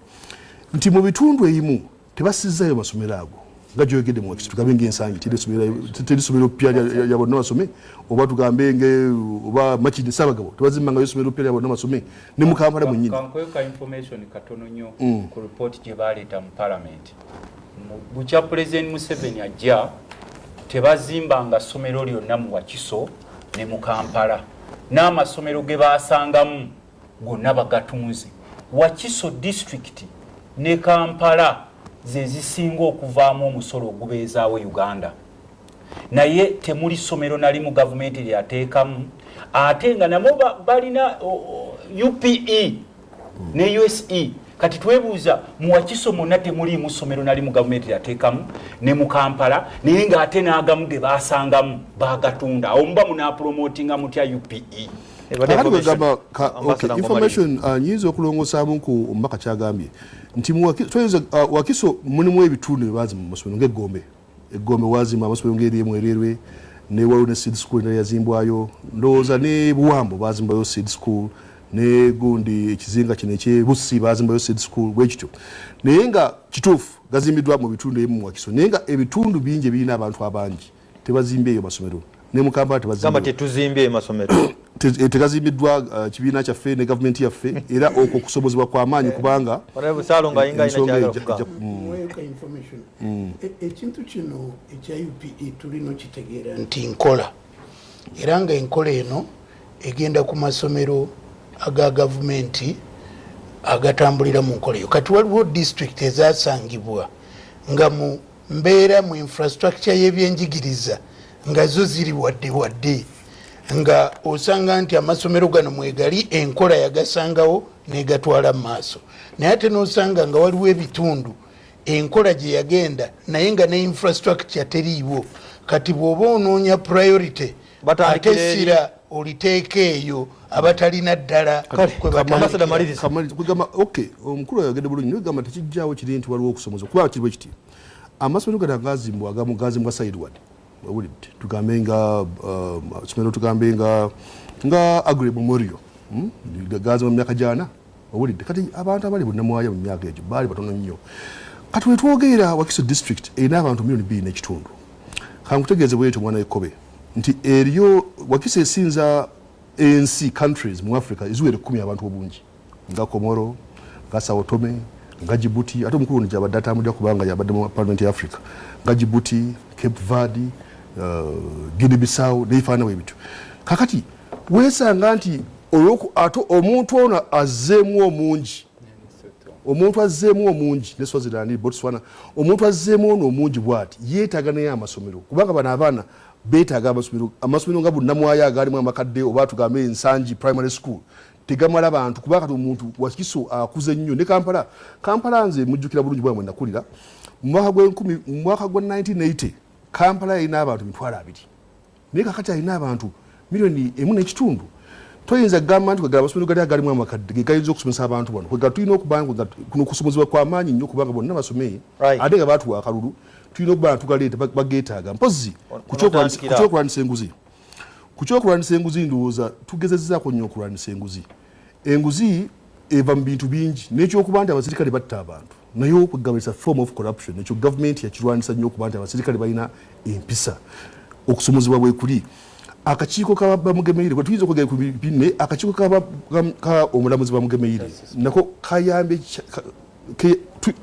nti mu bitundu ebimu tebasizzayo masomero ago. Nga gyoyogedde mu Wakiso, tugambe ngaensangi teri somero pya lya bonna basome, oba tugambe nge oba Makindye Ssaabagabo tebazimbangayo somero pya lya bonna basome, ne mu Kampala mwennyini. Kankuwe ka information katono nnyo ku report gye baleeta mu parliament. Bukya President Museveni ajja, tebazimbanga ssomero lyonna mu Wakiso ne mu Kampala, n'amasomero ge basangamu gonna bagatunze. Wakiso district ne Kampala ze zisinga okuvaamu omusolo ogubeezaawo Uganda, naye temuli ssomero nalimu gavumenti lyateekamu, ate nga namo balina UPE ne USE. Kati twebuuza, mu Wakiso mwonna temuliimu ssomero nalimu gavumenti lyateekamu, ne mu Kampala, naye ng'ate n'agamu ge basangamu bagatunda. Awo muba munapromotinga mutya UPE? Kakati kwegamba information, nyinza okulongosaamu ku omubaka kyagambye nti Wakiso mulimu ebitundu ebazima mu masomero ng'eggombe. Eggombe wazimba amasomero ng'eryemu eryerwe, ne waliwo ne seed school endala yazimbwayo, ndowooza ne Buwambo bazimbayo seed school, ne gundi ekizinga kino ekyebussi bazimbayo seed school, bwe kityo. Naye nga kituufu gazimbiddwa mu bitundu ebimu mu Wakiso, naye nga ebitundu bingi ebirina abantu abangi tebazimbyeyo masomero, ne mu Kampala tebazimba. Tetuzimbye masomero. Tegazimbiddwa kibiina kyaffe ne gavumenti yaffe, era okwo okusomozebwa kwamaanyi kubanga Ekintu kino ekya UPE tulina okitegeera nti nkola, era nga enkola eno egenda ku masomero aga gavumenti agatambulira mu nkola eyo. Kati waliwo disitulikiti ezasangibwa nga mu mbeera mu infrastructure y'ebyenjigiriza nga zo ziri wadde wadde, nga osanga nti amasomero gano mwegali enkola yagasangawo negatwala mu maaso, naye ate nosanga nga waliwo ebitundu enkola gye yagenda naye nga ne infrastructure teriiwo. Kati bw'oba onoonya priority, ate essira oliteeka eyo abatalina ddala. Kugamba ok, omukulu ayogedde bulungi, naye gamba tekijjawo kiri nti waliwo okusomoza, kuba kiri bwe kiti: amasomero gano agazimbwa, agamu gazimbwa sideward. Owulidde? Tugambe nga somero, tugambe nga Aggrey Memorial, Gazimbwa mu myaka gyana. Owulidde? Kati abantu abali bunnamwaya mu myaka egyo baali batono nnyo. Kati wetwogerera, Wakiso district erina abantu 2.5 miliyoni. Kankutegeeze bwetyo, mwana wekkobe, nti eriyo Wakiso esinza ensi, countries mu Africa eziwera 10 abantu obungi, nga Komoro, nga Sao Tome, nga Djibouti. Ate omukulu ono gyabadde atambulira, kubanga yabadde mu Parliament ya Africa, nga Djibouti, Cape Verde, Guinea Bissau nebifaanana bwe bityo. Kakati weesanga nti ate omuntu ono azzeemu omungi, omuntu azzeemu omungi ne Swaziland, Botswana, omuntu azzeemu ono omungi bwati yeetaaga naye amasomero, kubanga bano abaana beetaaga amasomero. Amasomero nga Bunnamwaya agaalimu amakadde, oba tugambe Ensangi Primary School, tegamala bantu, kubanga kati omuntu Wakiso akuze nnyo. Ne Kampala, Kampala nze mujjukira bulungi bwamwe nakulira mu mwaka gw'enkumi, mu mwaka gwa 1980 Kampala yalina abantu 20,000, naye kakati alina abantu 1.5 miliyoni. Toyinza kugamba nti kwegala amasomero gali agalimu amakadde ge gayinza okusomesa abantu bano. Kwegala tulina okuba kuno okusomozebwa kwamaanyi nnyo, kubanga bonna basome, ate nga batuwa akalulu, tulina okuba nga tugaleeta, bageetaaga. Mpozi kukyokulwanisa enguzi, kukyokulwanisa enguzi, ndowooza tugezezzaako nnyo okulwanisa enguzi. Enguzi eva mu bintu bingi, n'ekyokuba nti abasirikale batta abantu, naye okugamba it's a form of corruption. Ekyo gavumenti yakirwanisa nnyo, okuba nti abasirikale balina empisa. Okusomozebwa bwe kuli akakiiko ka Bamugemeire, tuyinza okwegera ku naye akakiiko ka omulamuzi Bamugemeire nako kayambye,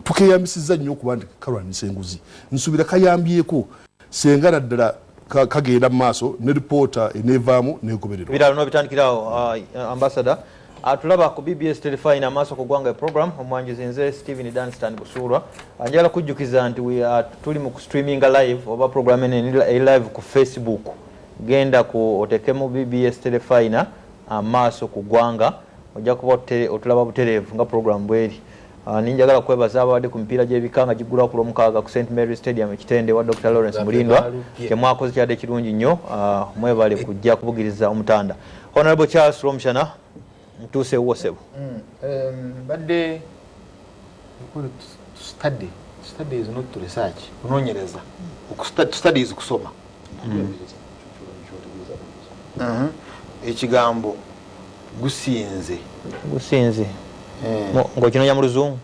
tukeyambisizza nnyo okuba nti kalwanisa enguzi. Nsuubira kayambyeko, senga naddala kagenda mu maaso ne ripoota eneevaamu negobererwa. Ebirala nobitandikirawo. Ambassador, atulaba ku BBS Terefayina, Amaaso ku Ggwanga program, omwanjuzi nze Stephen Danstan Busuulwa. Njagala kujjukiza nti tuli mu kustreaminga live, oba program eno eri live ku Facebook. Genda ku otekemu BBS Terefayina, Amaaso ku Ggwanga, ojja kuba otulaba butereevu nga program bweri. Ninjagala kwebaza ababadde ku mipiira gy'ebika nga giggulwa ku Lwomukaaga ku St Mary Stadium Ekitende wa Dr Lawrence Mulindwa. Kyemwakoze kyadde kirungi nnyo. Mwebale kujja kubugiriza omutanda. Honorable Charles Rwomushana, ntuuse ewuwo ssebo. Mbadde study, study is not to research, kunoonyereza. Study is kusoma. Ekigambo gusinze. Gusinze. Ng'okinoonya mu Luzungu.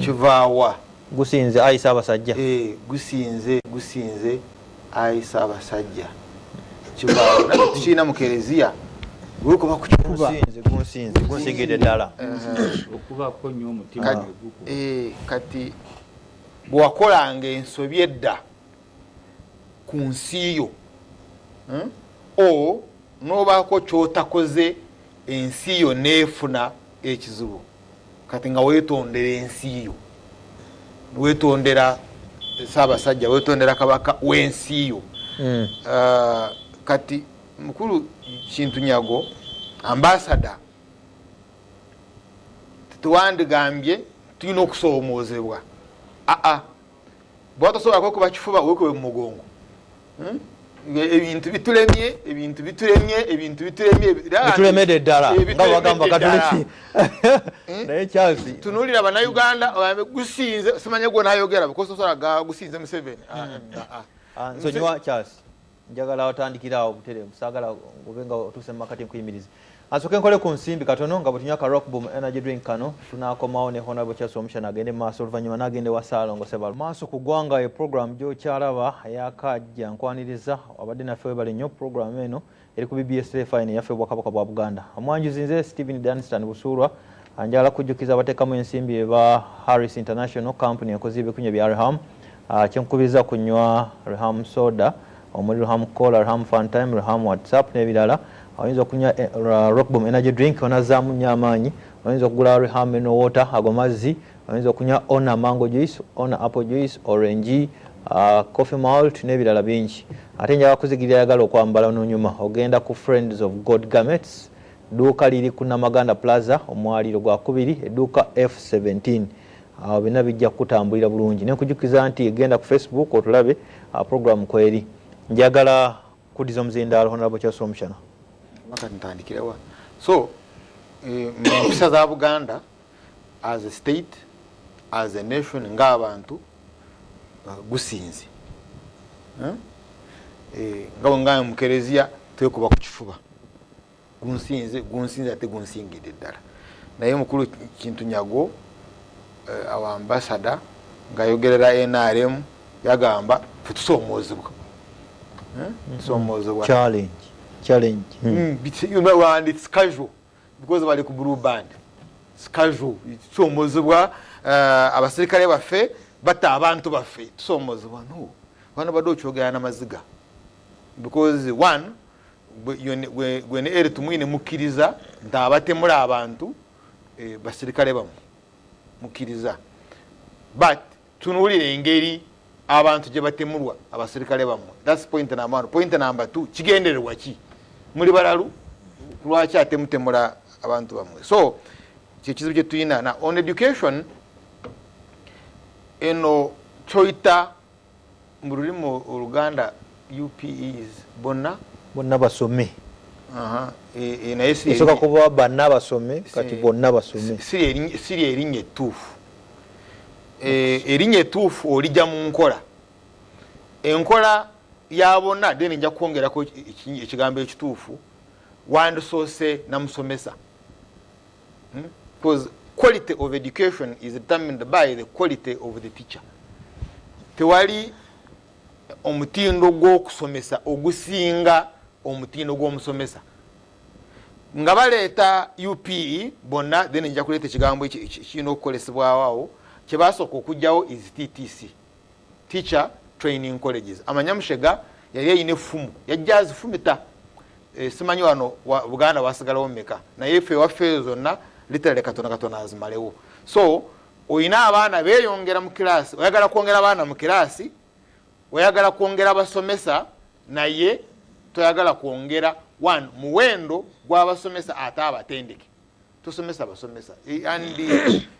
Kivaawa? Gusinze ayi Ssaabasajja. Eh, gusinze gusinze ayi Ssaabasajja. Kibaawo naffe tukirina mu kereziya gwekuba ku kifuba. Gunsinze gunsinze gunsingidde ddala. Okubako nnyo omutima Kati, eh, kati bwewakolanga ensobi edda ku nsi yo O n'obaako ky'otakoze ensi yo n'efuna ekizibu kati nga weetondera ensi yo, weetondera Ssaabasajja, weetondera Kabaka w'ensi yo. Kati mukulu Kintu Nyago ambasada tewandigambye tulina okusoomoozebwa. Aa, bw'oba tosobola kwekuba kifuba weekube mu mugongo. Ebintu bitulemye, ebintu bitulemye, ebintu bitulemye, bitulemedde ddala nga bagamba katuliki. Naye Charles, tunuulira Bannayuganda ogambe gusinze, simanye gwe nayogera because tosobola ga gusinze Museveni. Nsonyiwa Charles, njagala otandikira awo butereevu, saagala obe nga otuuse mu makati nkuyimirize. Asooke nkole ku nsimbi katono nga bwe tunywa ka Rock Boom energy drink kano, tunaakomawo ne Honorable Charles Rwomushana agende mu maaso, oluvannyuma n'agenda ewa Ssaalongo Sebalu. Maaso ku ggwanga ye program gy'okyalaba eyakajja nkwaniriza abadde naffe, webale nnyo. Program eno eri ku BBS Terefayina eyaffe Obwakabaka bwa Buganda. Omwanjuzi nze Stephen Danstan Busuulwa. Njagala kujjukiza abateekamu ensimbi eba Harris International Company ekoze ebyokunywa bya Reham. Kyenkukubiriza kunywa Reham soda omuli Reham Cola, Reham Funtime, Reham WhatsApp n'ebirala. Oyinza okunywa Rock Boom energy drink onazzaamu nnyo amaanyi. Oyinza okugula Reham mineral water, ago mazzi. Oyinza okunywa Ona mango juice, Ona apple juice, orange, coffee malt n'ebirala bingi. Ate njagala kuzigirira ayagala okwambala nonyuma, ogenda ku Friends of God Garments, dduuka liri ku Namaganda Plaza, omwaliiro gwa kubiri, edduuka F17. Awo byonna bijja kukutambulira bulungi. Nenkujjukiza nti genda ku Facebook otulabe program kweri. Njagala kuddiza omuzindaalo Honorable Charles Rwomushana. Kati ntandikirewa? So mu mpisa za Buganda as a state, as a nation, ng'abantu, gusinze. Nga bwe ngambye mu kereziya twekuba ku kifuba, gunsinze gunsinze ate gunsingidde ddala. Naye mukulu Kintu Nyago, our ambassador, ng'ayogerera NRM, yagamba ffe tusoomoozebwa. Tusoomoozebwa. Challenge, challenge. And it's casual because bali ku Blue Band. It's casual. Tusoomoozebwa, abasirikale baffe batta abantu baffe, tusoomozebwa. No, bano badde okyogera n'amaziga because one, gwe ne Eri Tumwine mukkiriza nti abatemula abantu basirikale bammwe, mukkiriza, but tunuulira engeri abantu gye batemulwa abasirikale bammwe. That's point number one. Point number two, kigendererwa ki? Muli balalu? Lwaki ate mutemula abantu bammwe? So kyekizibu kye tulina. Na on education eno kyoyita mu lulimi Oluganda UPEs bonna. Bonna basome. Naye si Esooka kuba banna basome, kati bonna basome. Siri erinnya ettuufu. Erinnya ettuufu olijja mu nkola, enkola ya bonna. Then nja kwongerako ekigambo ekituufu wandisoose namusomesa. Because quality of education is determined by the quality of the teacher. Tewali omutindo gw'okusomesa ogusinga omutindo gw'omusomesa. Nga baleeta UPE bonna, then nja kuleeta ekigambo kirina okukolesebwawo awo. Kyebasooka okugjawo is TTC, Teacher Training Colleges. Amanyamushega yali ayina effumu, yajja azifumita. Simanyi wano Buganda wasigalawo meka, naye ffe waffe zonna literally katono katono azimalewo. So oyina abaana beeyongera mu kilaasi, oyagala kwongera abaana mu kilaasi, oyagala kwongera abasomesa, naye toyagala kwongera one muwendo gw'abasomesa ate abatendeke. Tusomesa abasomesa. And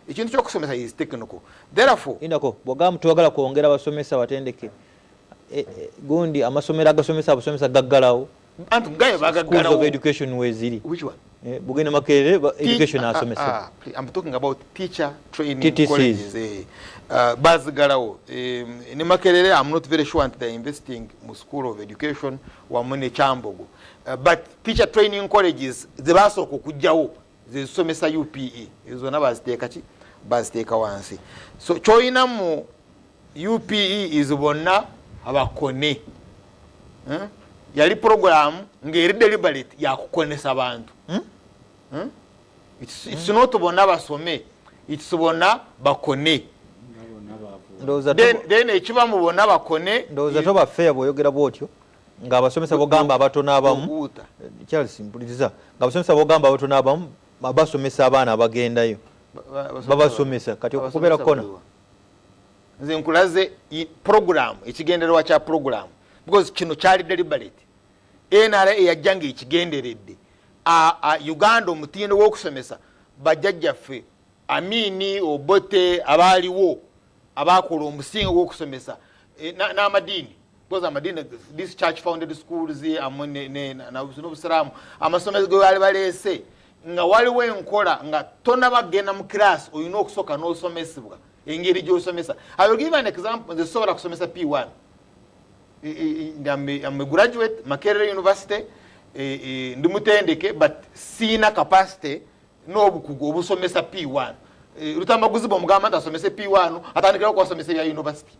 ekintu kyokusomesa is technical, therefore Indako bwogamba twagala kwongera abasomesa batendeke, gundi amasomero agasomesa abasomesa gaggalawo. Anti gayo Schools of bagaggalawo. education weziri. Which one? Bugenda Makerere education asomesa. I'm talking about teacher training TTCs. colleges. Bazigalawo. Ne Makerere, I'm not very sure nti they're investing mu school of education wamu ne Kyambogo. But teacher training colleges ze basooka okugjawo zezisomesa UPE, ezo zonna baziteeka ki? Baziteeka wansi. So kyolina mu UPE is bonna abakone. Yali program ng'eri deliberate yakukonesa bantu. It's not bonna basome, it's bonna bakone. Then ekiba mu bonna bakone, Ndowooza toba fair bw'oyogera bw'otyo ng'abasomesa bogamba abatono abamu. Charles, mpuliriza, ng'abasomesa bogamba abatono abamu basomesa abaana abagendayo, babasomesa. Kati okubeera kona Nze nkulaze program, ekigendererwa kya program, because kino kyali deliberate. NRA yajja nga ekigenderedde. Uganda omutindo gw'okusomesa, bajjajjaffe Amini, Obote, abaaliwo abakola omusingo gw'okusomesa, n'amadiini, because amadiini, this church founded schools, n'obusiraamu, amasomero ge baali baleese nga waliwo enkola nga tonabagenda mu class, olina okusooka n'osomesebwa engeri gy'osomesa. I will give an example. Nze sobola kusomesa P1. I'm a graduate, Makerere University, ndi mutendeke, but siina capacity n'obukugu obusomesa P1. Lutamaguzi bwomugamba nti asomese P1, atandikirawo kwasomesa ebya university.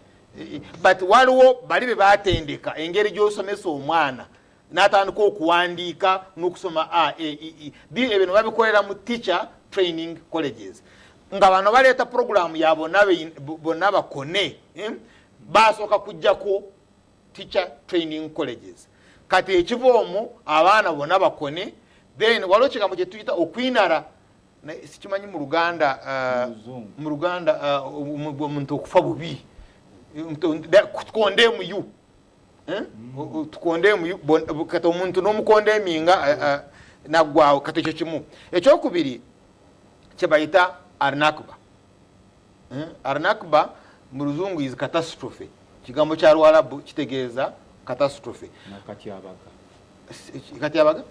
But waliwo bali be batendeka engeri gy'osomesa omwana n'atandika okuwandiika n'okusoma a e i i d. Ebino babikolera mu teacher training colleges. Nga bano baleeta programu ya bonna bakone, Basooka kujjako teacher training colleges. Kati ekiva omwo, abaana bonna bakone. Then waliwo ekigambo kyetuyita okwinara, sikimanyi mu Luganda, mu Luganda, omuntu okufa bubi, condemn you, condemn you. Kati omuntu n'omucondemninga naggwawo. Kati ekyo kimu. Ekyokubiri kyebayita Al-Nakba. Al-Nakba mu Luzungu is catastrophe. Kigambo kya Lwarabu kitegeeza catastrophe. Katyabaga.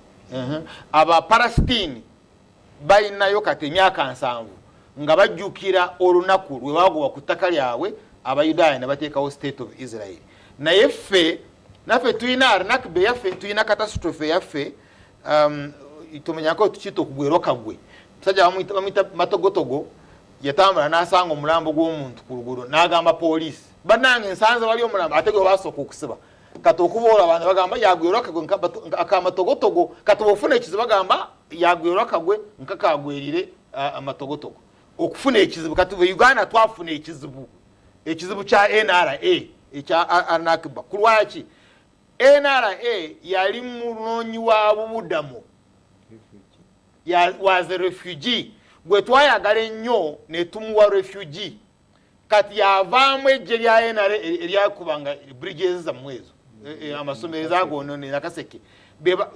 Abapalestine balinayo kati emyaka 70 nga bajjukira olunaku lwe bagoba ku ttaka lyabwe Abayudaaya ne bateekawo State of Israel. Naye ffe naffe tulina Al-Nakba yaffe, tulina catastrophe yaffe. Tumanyako tukiyita okugwerwa kagwe. Musajja bamuyita Matogotogo, yatambula n'asanga omulambo gw'omuntu ku luguudo, n'agamba poliisi, "Bannange, nsanze wali omulambo," ate gwe basooka okusiba. Kati okuba olwo abantu bagamba yagwerwa kagwe akamatogotogo. Kati bwofuna ekizibu bagamba yagwerwa kagwe nkakagwerire amatogotogo, okufuna ekizibu. Kati e Uganda twafuna ekizibu, ekizibu kya NRA, ekya Al-Nakba. Ku lwaki? NRA yali munoonyi wa bubudamu, was a refugee gwe twayagala ennyo netumuwa refugee. Kati yavaamu ejje lya NRA eryakubanga bridges zammwe ezo, amasomero ezagonone Nakaseke,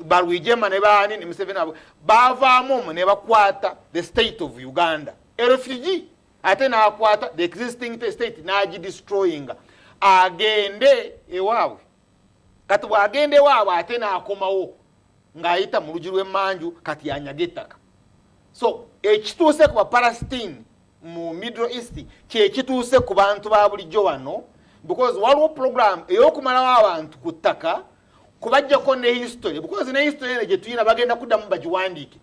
Balwijema ne baani ne Museveni abo bavaamu omwo ne bakwata the state of Uganda. A refugee ate n'akwata the existing state n'agidestroyinga agende ewaabwe. Kati bw'agenda ewaabwe ate n'akomawo ng'ayita mu lugi lw'emmanju, kati yanyaga ettaka. So ekituuse ku Bapalestine mu Middle East kyekituuse ku bantu ba bulijjo wano, because waliwo program ey'okumalawo abantu ku ttaka, kubajjako ne history, because ne history eno gye tulina bagenda kuddamu bagiwandiike.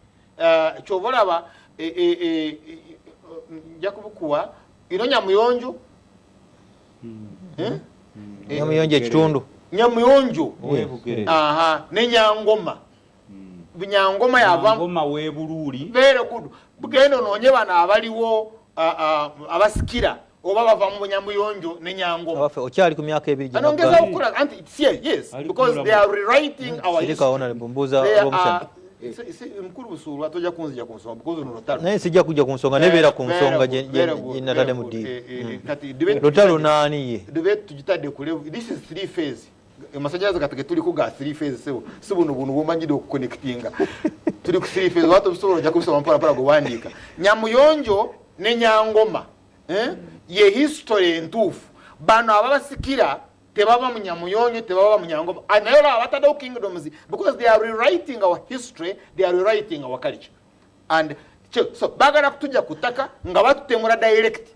Kyova olaba nja kubukuwa ino Nyamuyonjo. Eh? Nyamuyonjo ekitundu. Nyamuyonjo, aha, ne Nyangoma. Nyangoma yava Ngoma w'Ebuluuli. Very good. Genda onoonye bano abaliwo, abasikira oba bava mu Nyamuyonjo ne Nyangoma. Abaffe, okyali ku myaka 2 gye Anongeza naggambye. okukola anti yes, Ali because kumulamu. they are rewriting our Sirika, history. honorable, mbuuza They olw'omusana. Mukulu Busuulwa, tojja kunzija ku nsonga because luno lutalo. Naye sijja kujja ku nsonga, nebeera ku nsonga gye natadde mu ddiiro. Kati Lutalo naani ye? Debate tugitadde ku level. This is three phase. Amasanyalaze kati getuliko ga three phase, sebo, si buno buno bwomanyire okuconnectinga. Tuli ku three phase, watu obusobola ojja kubisoma mpola mpola gwewandiika. Nyamuyonjo ne Nyangoma, eh? Ye history entuufu. Bano ababasikira tebaba mu Nyamuyonjo, tebaba mu Nyangoma. Ah, naye olaba bataddewo kingdoms because they are rewriting our history, they are rewriting our culture. And so bagala kutujja ku ttaka nga batutemula direct.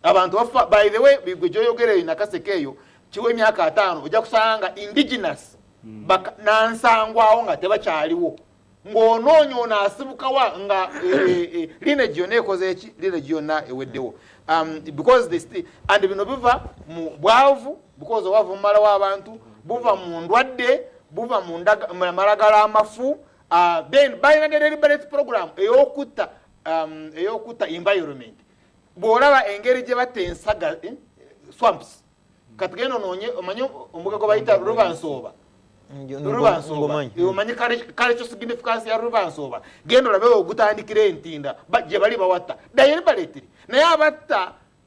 Abantu bafa. By the way, gwe gyoyogera eyo Nakaseke eyo, kiwa emyaka 50, ojja kusanga indigenous nansangwawo nga tebakyaliwo. Ng'onoonya ono asibukawa nga lineage yonna ekoze eki, lineage yonna eweddewo, because they and bino biva mu bwavu, because obwavu bumalawo abantu, buva mu ndwadde, buva mu malagala amafu. Then balina deliberate program eyokutta environment. Bw'olaba engeri gye batta ensaga, swamps, kati genda onoonye, omanye omugga gwe bayita Rubansooba? Rubansooba, omanyi cultural significance ya Rubansooba? Genda olabe ogutandikira entinda gye bali bawatta deliberately. Naye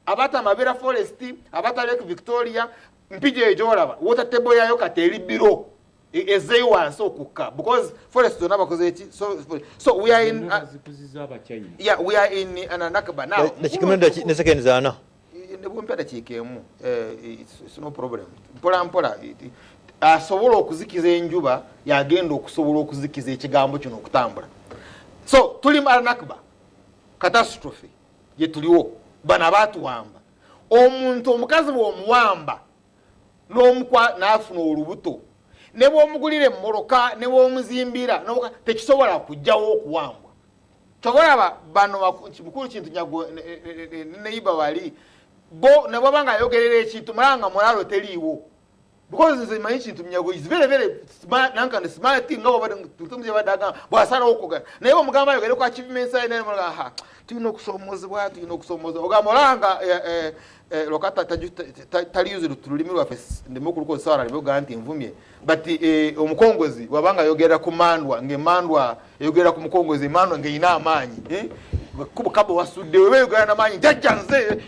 abatta Mabira Forest, abatta Lake Victoria, Mpigi eyo gyolaba water table yayo kati eri biro ezeeyo wansi okukka because forest zonna bakoze eki. So we are in yeah, we are in an nakba now. Ne seconds 40. Nebwempa dakiika emu, it's no problem. Mpola mpola asobola okuzikiza enjuba, yagenda okusobola okuzikiza ekigambo kino okutambula. So tuli mu alnakba, catastrophe gyetuliwo. Bano abatuwamba omuntu, omukazi bw'omuwamba n'omukwa n'afuna olubuto, ne bw'omugulira emmoloka, ne bw'omuzimbira, tekisobola kugjawo okuwambwa. Kyobalaba bano mukulu Kintu Nyago neyiba bali bo ne bwaba nga ayogerera ekintu mulaba nga mulalo teriiwo, because nze manyi Kintu Munyago is very very smart, nankandi smart nga bwabadde agamba bwasalawo okugana, naye bwomugamba ayogere ku achievements aye, naye mulaga, ha, tulina okusoomozebwa, tulina okusoomozebwa. Ogamba olanga lokata tali used to lulimi lwaffe, ndeme okulukozesa wala lebe nti nvumye, but omukongozi bwabanga ayogerera ku mandwa, ng'emandwa eyogerera ku mukongozi, emandwa ng'erina amaanyi, kaba wasudde weba eyogera namaanyi, jajja nze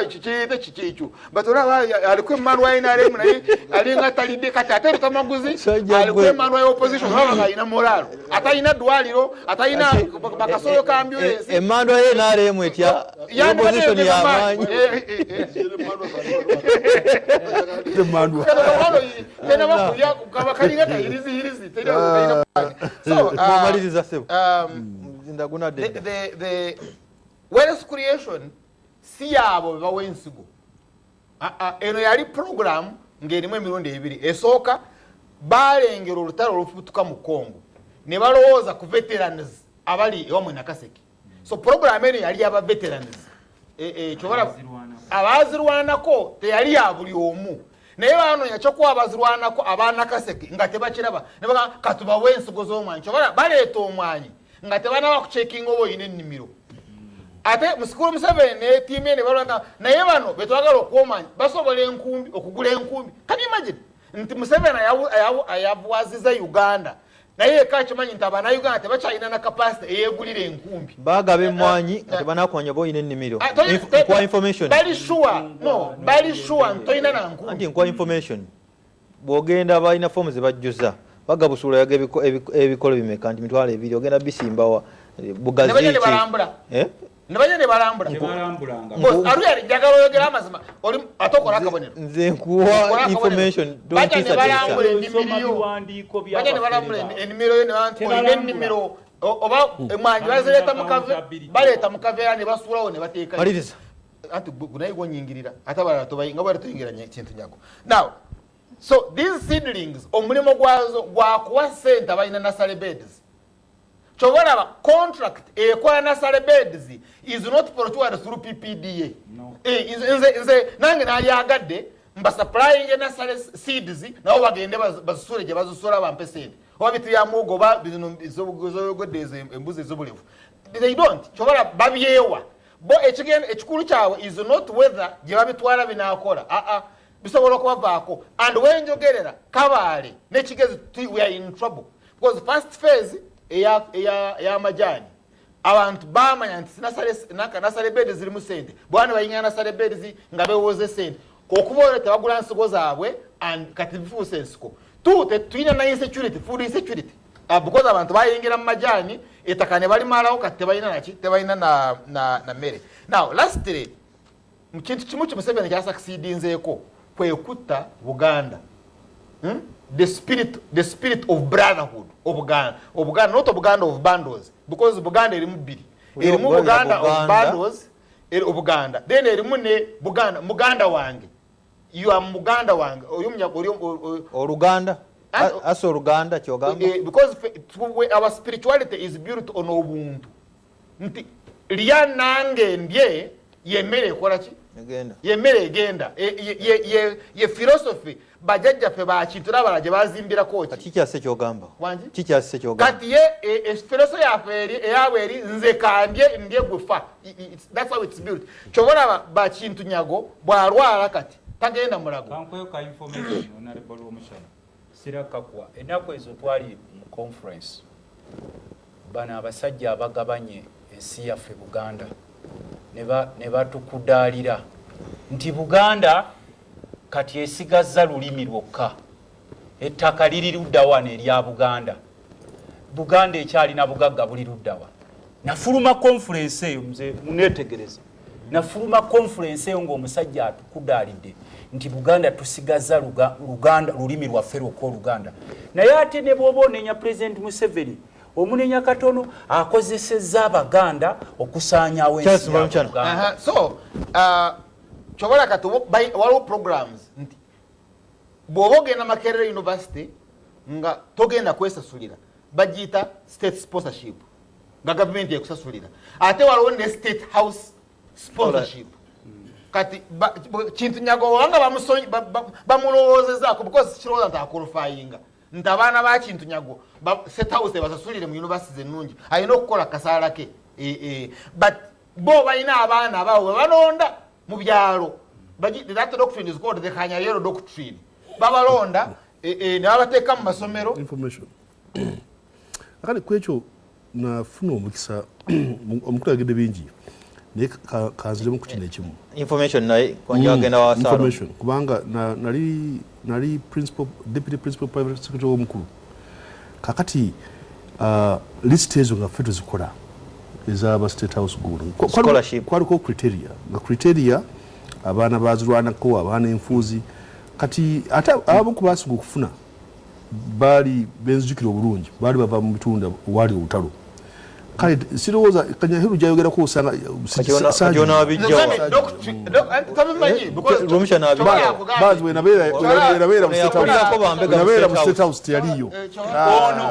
kikiyite kikikyo, but olaba aliko emandwa ya NRM naye alinga talidde. Kati ate Lutamaguzi aliko emandwa ya opposition, olaba nga alina moralo, atalina ddwaliro, atalina bakasolo ka ambulance. Emandwa ya NRM etya opposition y'amaanyi? Emandwa Kalinga kayiriziyirizi. Mwamaliriza sebo, ndagunadde. The wealth creation si yaabo bebawa ensigo. Eno yali program ng'erimu emirundi ebiri. Esooka, balengera olutalo olufutuka mu Congo ne balowooza ku veterans abali ewamwe Nakaseke. So program eno yali yaba veterans, abazirwanako, teyali ya buli omu. Naye banoonya kyokuwa abazirwanako abanakaseke nga tebakiraba, nebaga katubawe ensigo z'omwanyi. Kyobala baleeta omwanyi nga tebanaba kucekinga oba oyina ennimiro. Ate musikulu Museveni ne tiimu ye ne balwanga naye bano betwagala okuwa omwanyi basobola enkumbi okugula enkumbi. Can you imagine nti Museveni ayavuwaziza Uganda, naye eka akimanyi nti abanauganda tebakyalina na capacity eyegulira enkumbi? Bagaba emwanyi nga tebanakwanya oba oyina ennimiro. Nkuwa information. Bali sure, no, bali sure nti tolina na nkumbi. Anti nkuwa information, bwogenda balina fomu zebajjuza, bagabusuula yaga ebikolo bimeka nti 20,000, ogenda bisimbawa bugazi. Ne ki? Balambula. Eh? Ne bajja ne balambula. Aluya, njagala oyogera amazima, oli ate okola akabonero. Nze nkuwa information. Bajja ne balambula ennimiro yo, bajja ne balambula ennimiro yo ne banti olina ennimiro oba emwanyi bazireeta mu baleeta mu kaveera ne basuulawo ne bateekayo. Maliriza. Anti naye gwonyingirira, ate abalala tobayi nga bwali toyingira Kintu Nyago. Now, so these seedlings omulimu gwazo gwakuwa sente abalina nursery beds. Kyova olaba contract ekola nursery beds is not procured through PPDA. No. Nze nange nalyagadde mbasupplying nursery seeds, nabo bagende bazisule gye bazisula bampe sente, oba biti bya muwogo, oba bino zoyogodde ezo embuzi ez'obulevu. They don't. Kyova olaba babyewa bo. Ekikulu kyabwe is not whether gye babitwala binakola, aa, bisobola okubavaako. And wenjogerera Kabaale nekigezi, we are in trouble because first phase ey'amajaani abantu bamanya nti nursery bed zirimu sente, bwana bayingira nursery beds nga bewoze sente okuba olwo tebagula nsigo zaabwe, and kati bifuuse ensiko. Two, tetulina na insecurity, food insecurity, because abantu bayingira mu majaani, ettaka ne balimalawo, kati tebalina naki, tebalina na mmere. Now lastly, mu kintu kimu ki Museveni kyasucceedinzeeko kwe kutta Buganda. The spirit of brotherhood Obuganda, Obuganda, not Obuganda of bundles, because Buganda erimu bbiri. Erimu Buganda of bundles, Obuganda, then erimu ne Buganda muganda wange, you are muganda wange, oyo oli Oluganda. Asa oluganda kyogamba. Because our spirituality is built on obuntu nti lya nange ndye, yemmere ekola ki? Yemmere egenda. Ye philosophy bajjajjaffe bakintu n'abalala gye bazimbirako ki. Kikyase kyogamba? Wangi? Kikyase kyogamba? Kati ye philosophy yaffe eri eyabwe eri nze kandye ndye gwe fa. That's how it's built. Kyova olaba bakintu nyago bw'alwala kati tagenda Mulago. Kankuweyo ka information, Honorable Rwomushana. Sirakakuwa ennaku ezo twali mu conference, bano abasajja abagabanye ensi yaffe Buganda ne batukudaalira nti Buganda kati esigazza lulimi lwokka, ettaka liri ludda wano erya Buganda, Buganda ekyalina bugagga buli luddawa. Nafuluma conference eyo, nze muneetegereza, nafuluma conference eyo ng'omusajja atukudaalidde nti Buganda tusigaza Luganda, lulimi lwaffe lwokka Oluganda. Naye ate ne bw'oba onenya President Museveni, omunenya katono, akozesezza Abaganda okusaanyaawo ensi Charles ya Rwomushana. Buganda. Aha, so kyobola kati waliwo programs nti bw'oba ogenda Makerere University nga togenda kwesasulira, bagiyita state sponsorship, nga gavumenti ekusasulira. Ate waliwo ne State House sponsorship. Kati Kintu Nyago obanga bamulowoozezaako, because kirowooza nti aqualifyinga nti abaana ba Kintu Nyago State House ebasasulire mu universities ennungi, alina okukola kasaala ke. But bo balina abaana abaabwe balonda mu byalo. That doctrine is called the Kanyayero doctrine. Babalonda ne babateeka mu masomero. Information akale kwekyo nafuna omukisa, omukulu ayogedde bingi, naye kanziremu ku kino ekimu. Information naye kwanjagenda wasaalo. Information kubanga nali principal, deputy principal private secretary w'omukulu. Kakati list ezo nga ffe tuzikola ezaba State House guno. Scholarship. Kwaliko criteria, nga criteria abaana bazirwanako, abaana enfuuzi. Kati ate abamu ku basinga okufuna baali benzijukira obulungi, baali bava mu bitundu waali olutalo. Kale sirowooza Kanyahiru gyayogerako osanga Kati ono abijjawa? Rwomushana abijjawa? Bazi wenabeera mu State House- Yakulirako bambega mu wenabeera mu State State House teyaliyo.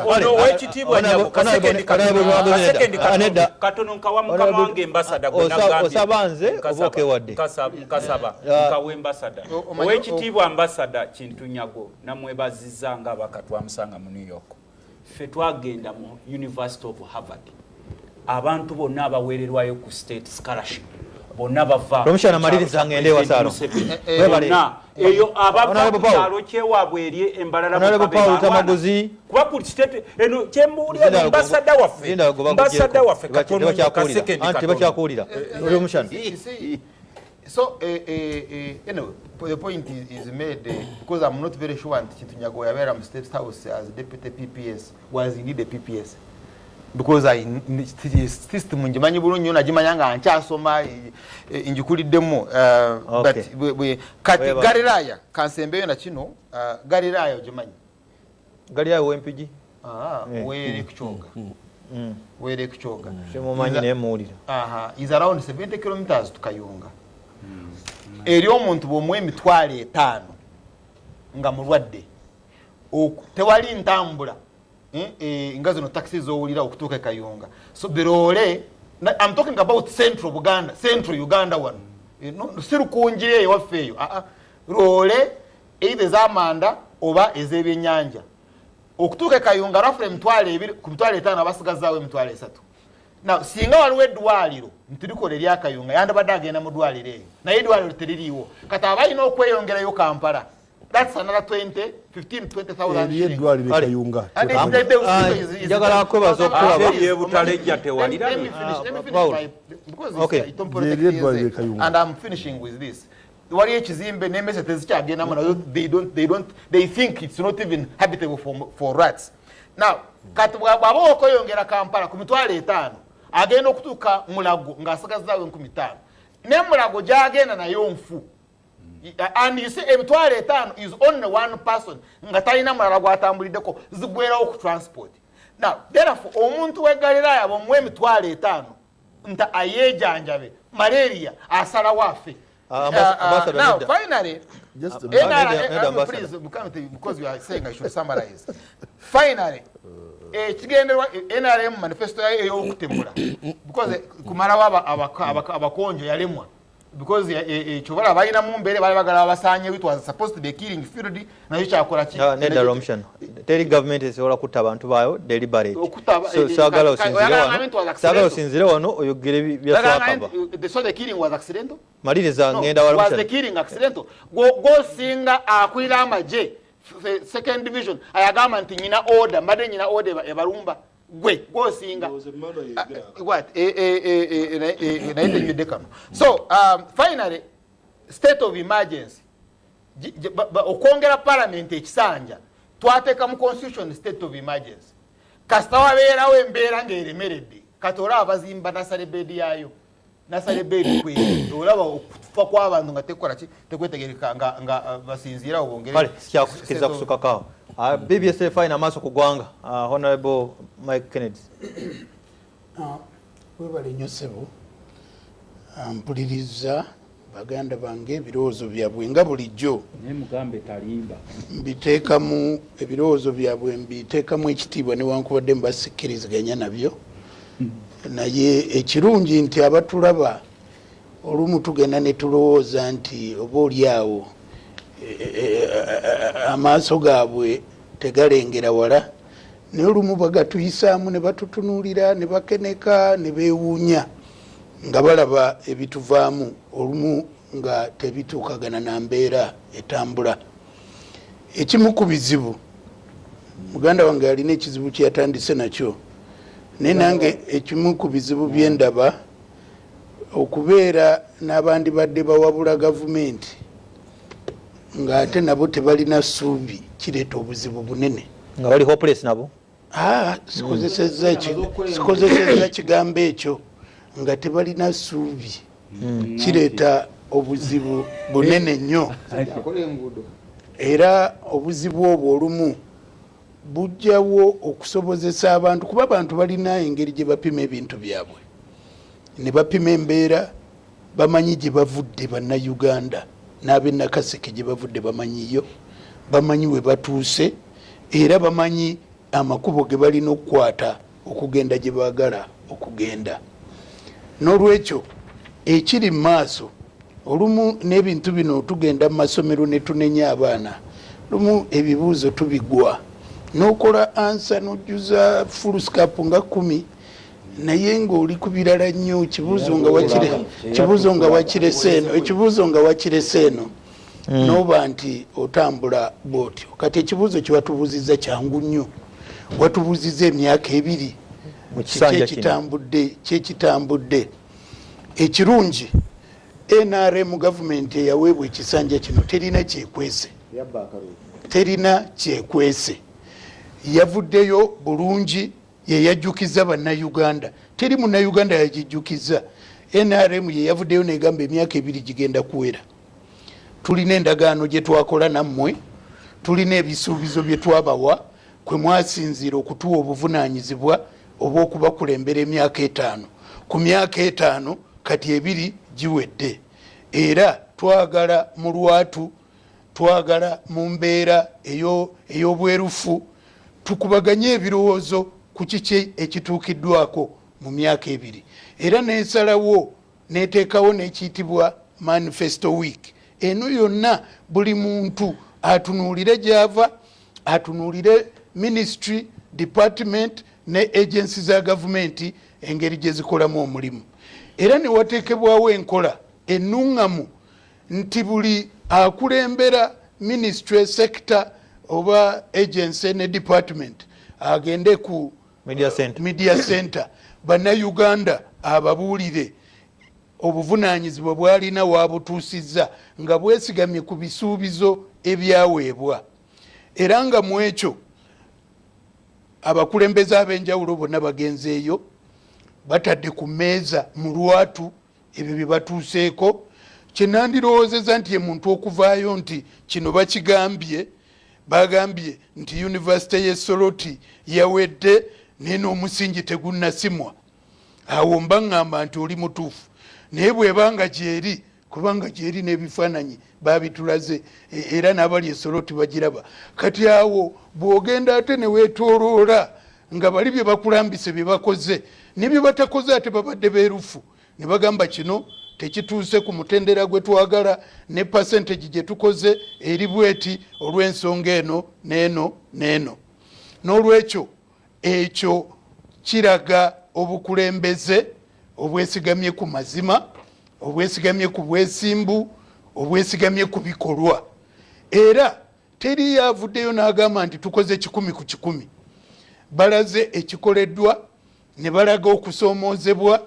Ono owekitiibwa nyabo, kasekendi katono, kasekendi katono, Nedda. katono nkawa mukama wange ambassador gwe nagambye. Osaba nze oba okewadde? Nkasaba nkawa ambassador. Owekitiibwa ambassador Kintu Nyago namwebaziza nga abaka twamusanga mu New York. Ffe twagenda mu University of Harvard, abantu bonna abaweererwayo ku state scholarship bonna bava Rwomushana, maliriza ngende President Wasaalo. Museveni. Webale. Bonna eyo abava Honorable ku Paul. kyalo kyewaabwe eri embalala Honorable Mukabe Paul balwana. Tamaguzi. Kuba ku state eno kyembuulira, ambassador waffe, ambassador waffe, katono nnyo, tebakyakuwulira. kasekendi Anti katono. tebakyakuwulira, Rwomushana. You see, so anyway, the point is made, because I'm not very sure nti Kintu Nyago yabeera mu State House as deputy PPS was indeed a PPS, because I system ngimanyi bulungi nnyo, nagimanya nga nkyasoma, njikuliddemu. But kati Galilaya kansembeyo na kino, Galilaya ogimanyi? Galilaya w'Empigi. Ah, were kukyonga, were kukyonga. Simumanyi naye muwulira. Aha, is around 70 kilometers to Kayunga. Eri omuntu bw'omuwa 50,000 nga mulwadde, tewali ntambula, nga zino taxi z'owulira okutuuka e Kayunga. So biroole, I'm talking about central Buganda, central Uganda wano. No, si Rukungiri eyo waffe eyo. Ah, ah. Loole either ez'amanda oba ez'ebyennyanja okutuuka e Kayunga, roughly 20,000 ku 50,000 abasigazaawo 30,000. Now singa waliwo eddwaliro nti likola eryakayunga, yandibadde agenda mu ddwaliro eyo, naye eddwaliro teririiwo. Kati aba alina okweyongerayo Kampala, that's another 20 15 20,000 Eriyo shillings. eddwaliro Kale. Ekayunga. And Njagala kwebaza okulaba. Ate ery'Ebutalejja tewalirabye. Let me finish, let me finish Paul. Because it's, Lyeryo eddwaliro e Kayunga. and I'm finishing with this. Waliyo ekizimbe n'emmese tezikyagendamu nazo. They don't they think it's not even habitable for rats. Now kati bw'aba okweyongera Kampala ku 50,000, agenda okutuuka Mulago ng'asigazaawo 5,000, ne Mulago gy'agenda nayo nfu. And you see, 50,000 is only one person nga talina mulala gwatambuliddeko, zigwerawo ku transport. Now therefore omuntu w'e Galilaya bwomuwa 50,000 nti ayeejanjabe malaria, asalawo afe. Now, finally, NRA, please, because you are saying I should summarize. Finally, ekigenderwa NRM manifesto yayo ey'okutemula, because kumalawo abakonjo yalemwa, because ekyobola balina mu mbeere bali bagala basaanye. It was supposed to be a killing field, nayo kyakola ki? Ah, nedda Rwomushana, teri gavumenti esobola kutta abantu baayo deliberate. So saagala osinzire wano, saagala osinzire wano oyogere bya Swakaba. So the killing was accidental? Maliriza, ngenda. Was the killing accidental? Gosinga akulira amagye second division ayagamba nti nyina order, mbadde nyina order ebalumba, gwe gwosinga what? Naye tenywedde kano. So finally, state of emergency, okwongera parliament ekisanja, twateeka mu constitution state of emergency kasita wabeerawo embeera ng'eremeredde. Kati olaba bazimba nursery bed yayo, nursery bed kweri, olaba okufa kw'abantu nga tekola ki, tekwetegereka nga basinziirawo bongere. Kale sikyakukkiriza kusukako awo. BBS Fine, amaaso ku ggwanga, Honorable Mike Kennedy. Webale nnyo ssebo. Mpuliriza baganda bange, ebirowoozo byabwe nga bulijjo Naye mugambe talimba. Mbiteekamu ebirowoozo byabwe, mbiteekamu ekitiibwa newankubadde mbasikkiriziganya nabyo. Naye ekirungi nti abatulaba olumu tugenda ne tulowooza nti oba oli awo amaaso gaabwe tegalengera wala, naye olumu bagatuyisaamu ne batutunuulira ne bakeneka ne beewuunya nga balaba ebituvaamu olumu nga tebituukagana na mbeera etambula. Ekimu ku bizibu, muganda wange alina ekizibu kyeyatandise nakyo, naye nange ekimu ku bizibu byendaba okubeera n'abandibadde bawabula gavumenti ng'ate nabo tebalina ssuubi kireeta obuzibu bunene. Nga bali hopeless nabo. Ah, sikozesezza kigambo ekyo. Nga tebalina ssuubi kireeta obuzibu bunene nnyo, era obuzibu obwo olumu bujjawo okusobozesa abantu, kuba abantu balina engeri gye bapima ebintu byabwe ne bapima embeera. Bamanyi gye bavudde Bannayuganda n'ab'enakaseke gye bavudde bamanyiyo, bamanyi we batuuse, era bamanyi amakubo ge balina okukwata okugenda gye baagala okugenda. N'olwekyo ekiri mu maaso olumu n'ebintu bino, tugenda mu masomero ne tunenya abaana, lumu ebibuuzo tubigwa n'okola answer n'ojjuza foolscap nga 10, naye ng'oli ku birala nnyo. Kibuuzo nga wakirese eno, ekibuuzo nga wakirese eno, noba nti otambula bwotyo. Kati ekibuuzo kyewatubuuzizza kyangu nnyo. Watubuuzizza emyaka 2 Mu kisanja kino. Kyekitambudde, kyekitambudde ekirungi, NRM gavumenti eyaweebwa ekisanja kino terina kyekwese, terina kyekwese. Yavuddeyo bulungi, yeyajjukiza Bannayuganda. Teri Munnayuganda yagijjukiza, NRM yeyavuddeyo negamba emyaka 2 gigenda kuwera, tulina endagaano gye twakola nammwe, tulina ebisuubizo bye twabawa kwe mwasinziira okutuwa obuvunanyizibwa obw'okubakulembera emyaka 5. Ku myaka 5 kati 2 giwedde, era twagala mu lwatu, twagala mu mbeera ey'obwerufu tukubaganye ebirowoozo ku kiki ekituukiddwako mu myaka 2. Era nesalawo neteekawo nekiyitibwa manifesto week eno yonna, buli muntu atunuulire gyava, atunuulire ministry, department ne agency za gavumenti engeri gye zikolamu omulimu. Era ne wateekebwawo enkola ennuŋŋamu nti buli akulembera ministry, sector oba agency ne department agende ku Media center. Media center, Bannayuganda ababuulire obuvunanyizibwa bwalina wabutuusizza nga bwesigamye ku bisuubizo ebyaweebwa. Era nga mu ekyo abakulembeze ab'enjawulo bonna bagenzeeyo, batadde ku mmeeza mu lwatu ebyo bye batuuseeko. Kyenandirowoozeza nti emuntu okuvaayo nti kino bakigambye, bagambye nti yunivasite y'e Soroti yawedde naye n'omusingi tegunnasimwa, awo mba ŋŋamba nti oli mutuufu. Naye bw'ebanga gyeri Kubanga gyeri n'ebifaananyi babitulaze, era n'abali eSoroti bagiraba. Kati awo bw'ogenda ate ne weetooloola nga bali bye bakulambise, bye bakoze ne bye batakoze, ate babadde beerufu ne bagamba kino tekituuse ku mutendera gwe twagala, ne percentage gye tukoze eri bweti olw'ensonga eno n'eno n'eno. N'olwekyo ekyo kiraga obukulembeze obwesigamye ku mazima, obwesigamye ku bwesimbu, obwesigamye ku bikolwa. Era teriyo avuddeyo n'agamba nti tukoze 100%. Balaze ekikoleddwa, ne balaga okusoomoozebwa,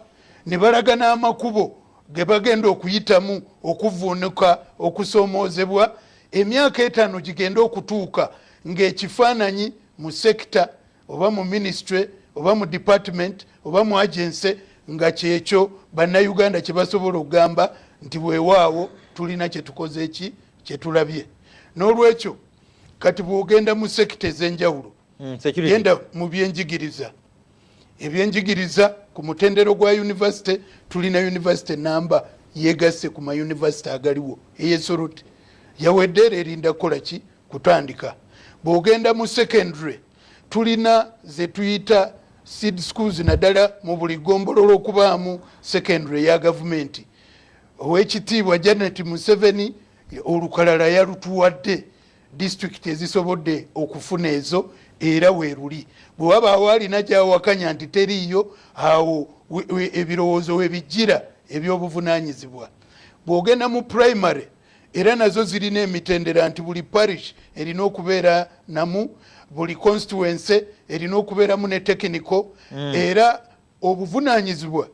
ne balaga n'amakubo ge bagenda okuyitamu okuvuunuka okusoomoozebwa. Emyaka 5 gigende okutuuka ng'ekifaananyi mu sector oba mu ministry oba mu department oba mu agency nga kyekyo Bannayuganda kye basobola okugamba nti weewaawo, tulina kyetukoze, eki kyetulabye. N'olwekyo kati bw'ogenda mu sector ez'enjawulo, genda mu byenjigiriza. Ebyenjigiriza ku mutendero gwa university, tulina university namba yegasse ku mayunivasite agaliwo. EyeSoroti yawedde, era erinda kukola ki? Kutandika. Bw'ogenda mu secondary, tulina zetuyita seed schools, naddala mu buli gombolola okubaamu secondary eya gavumenti. Owekitiibwa Janet Museveni olukalala yalutuwadde, disitulikiti ezisobodde okufuna ezo, era weeruli. Bwe wabaawo alina gyawakanya nti teriiyo, awo ebirowoozo webijjira ebyobuvunanyizibwa. Bw'ogenda mu primary, era nazo zirina emitendera nti buli parish erina okubeera namu, buli constituency erina okubeeramu ne technical. Era obuvunanyizibwa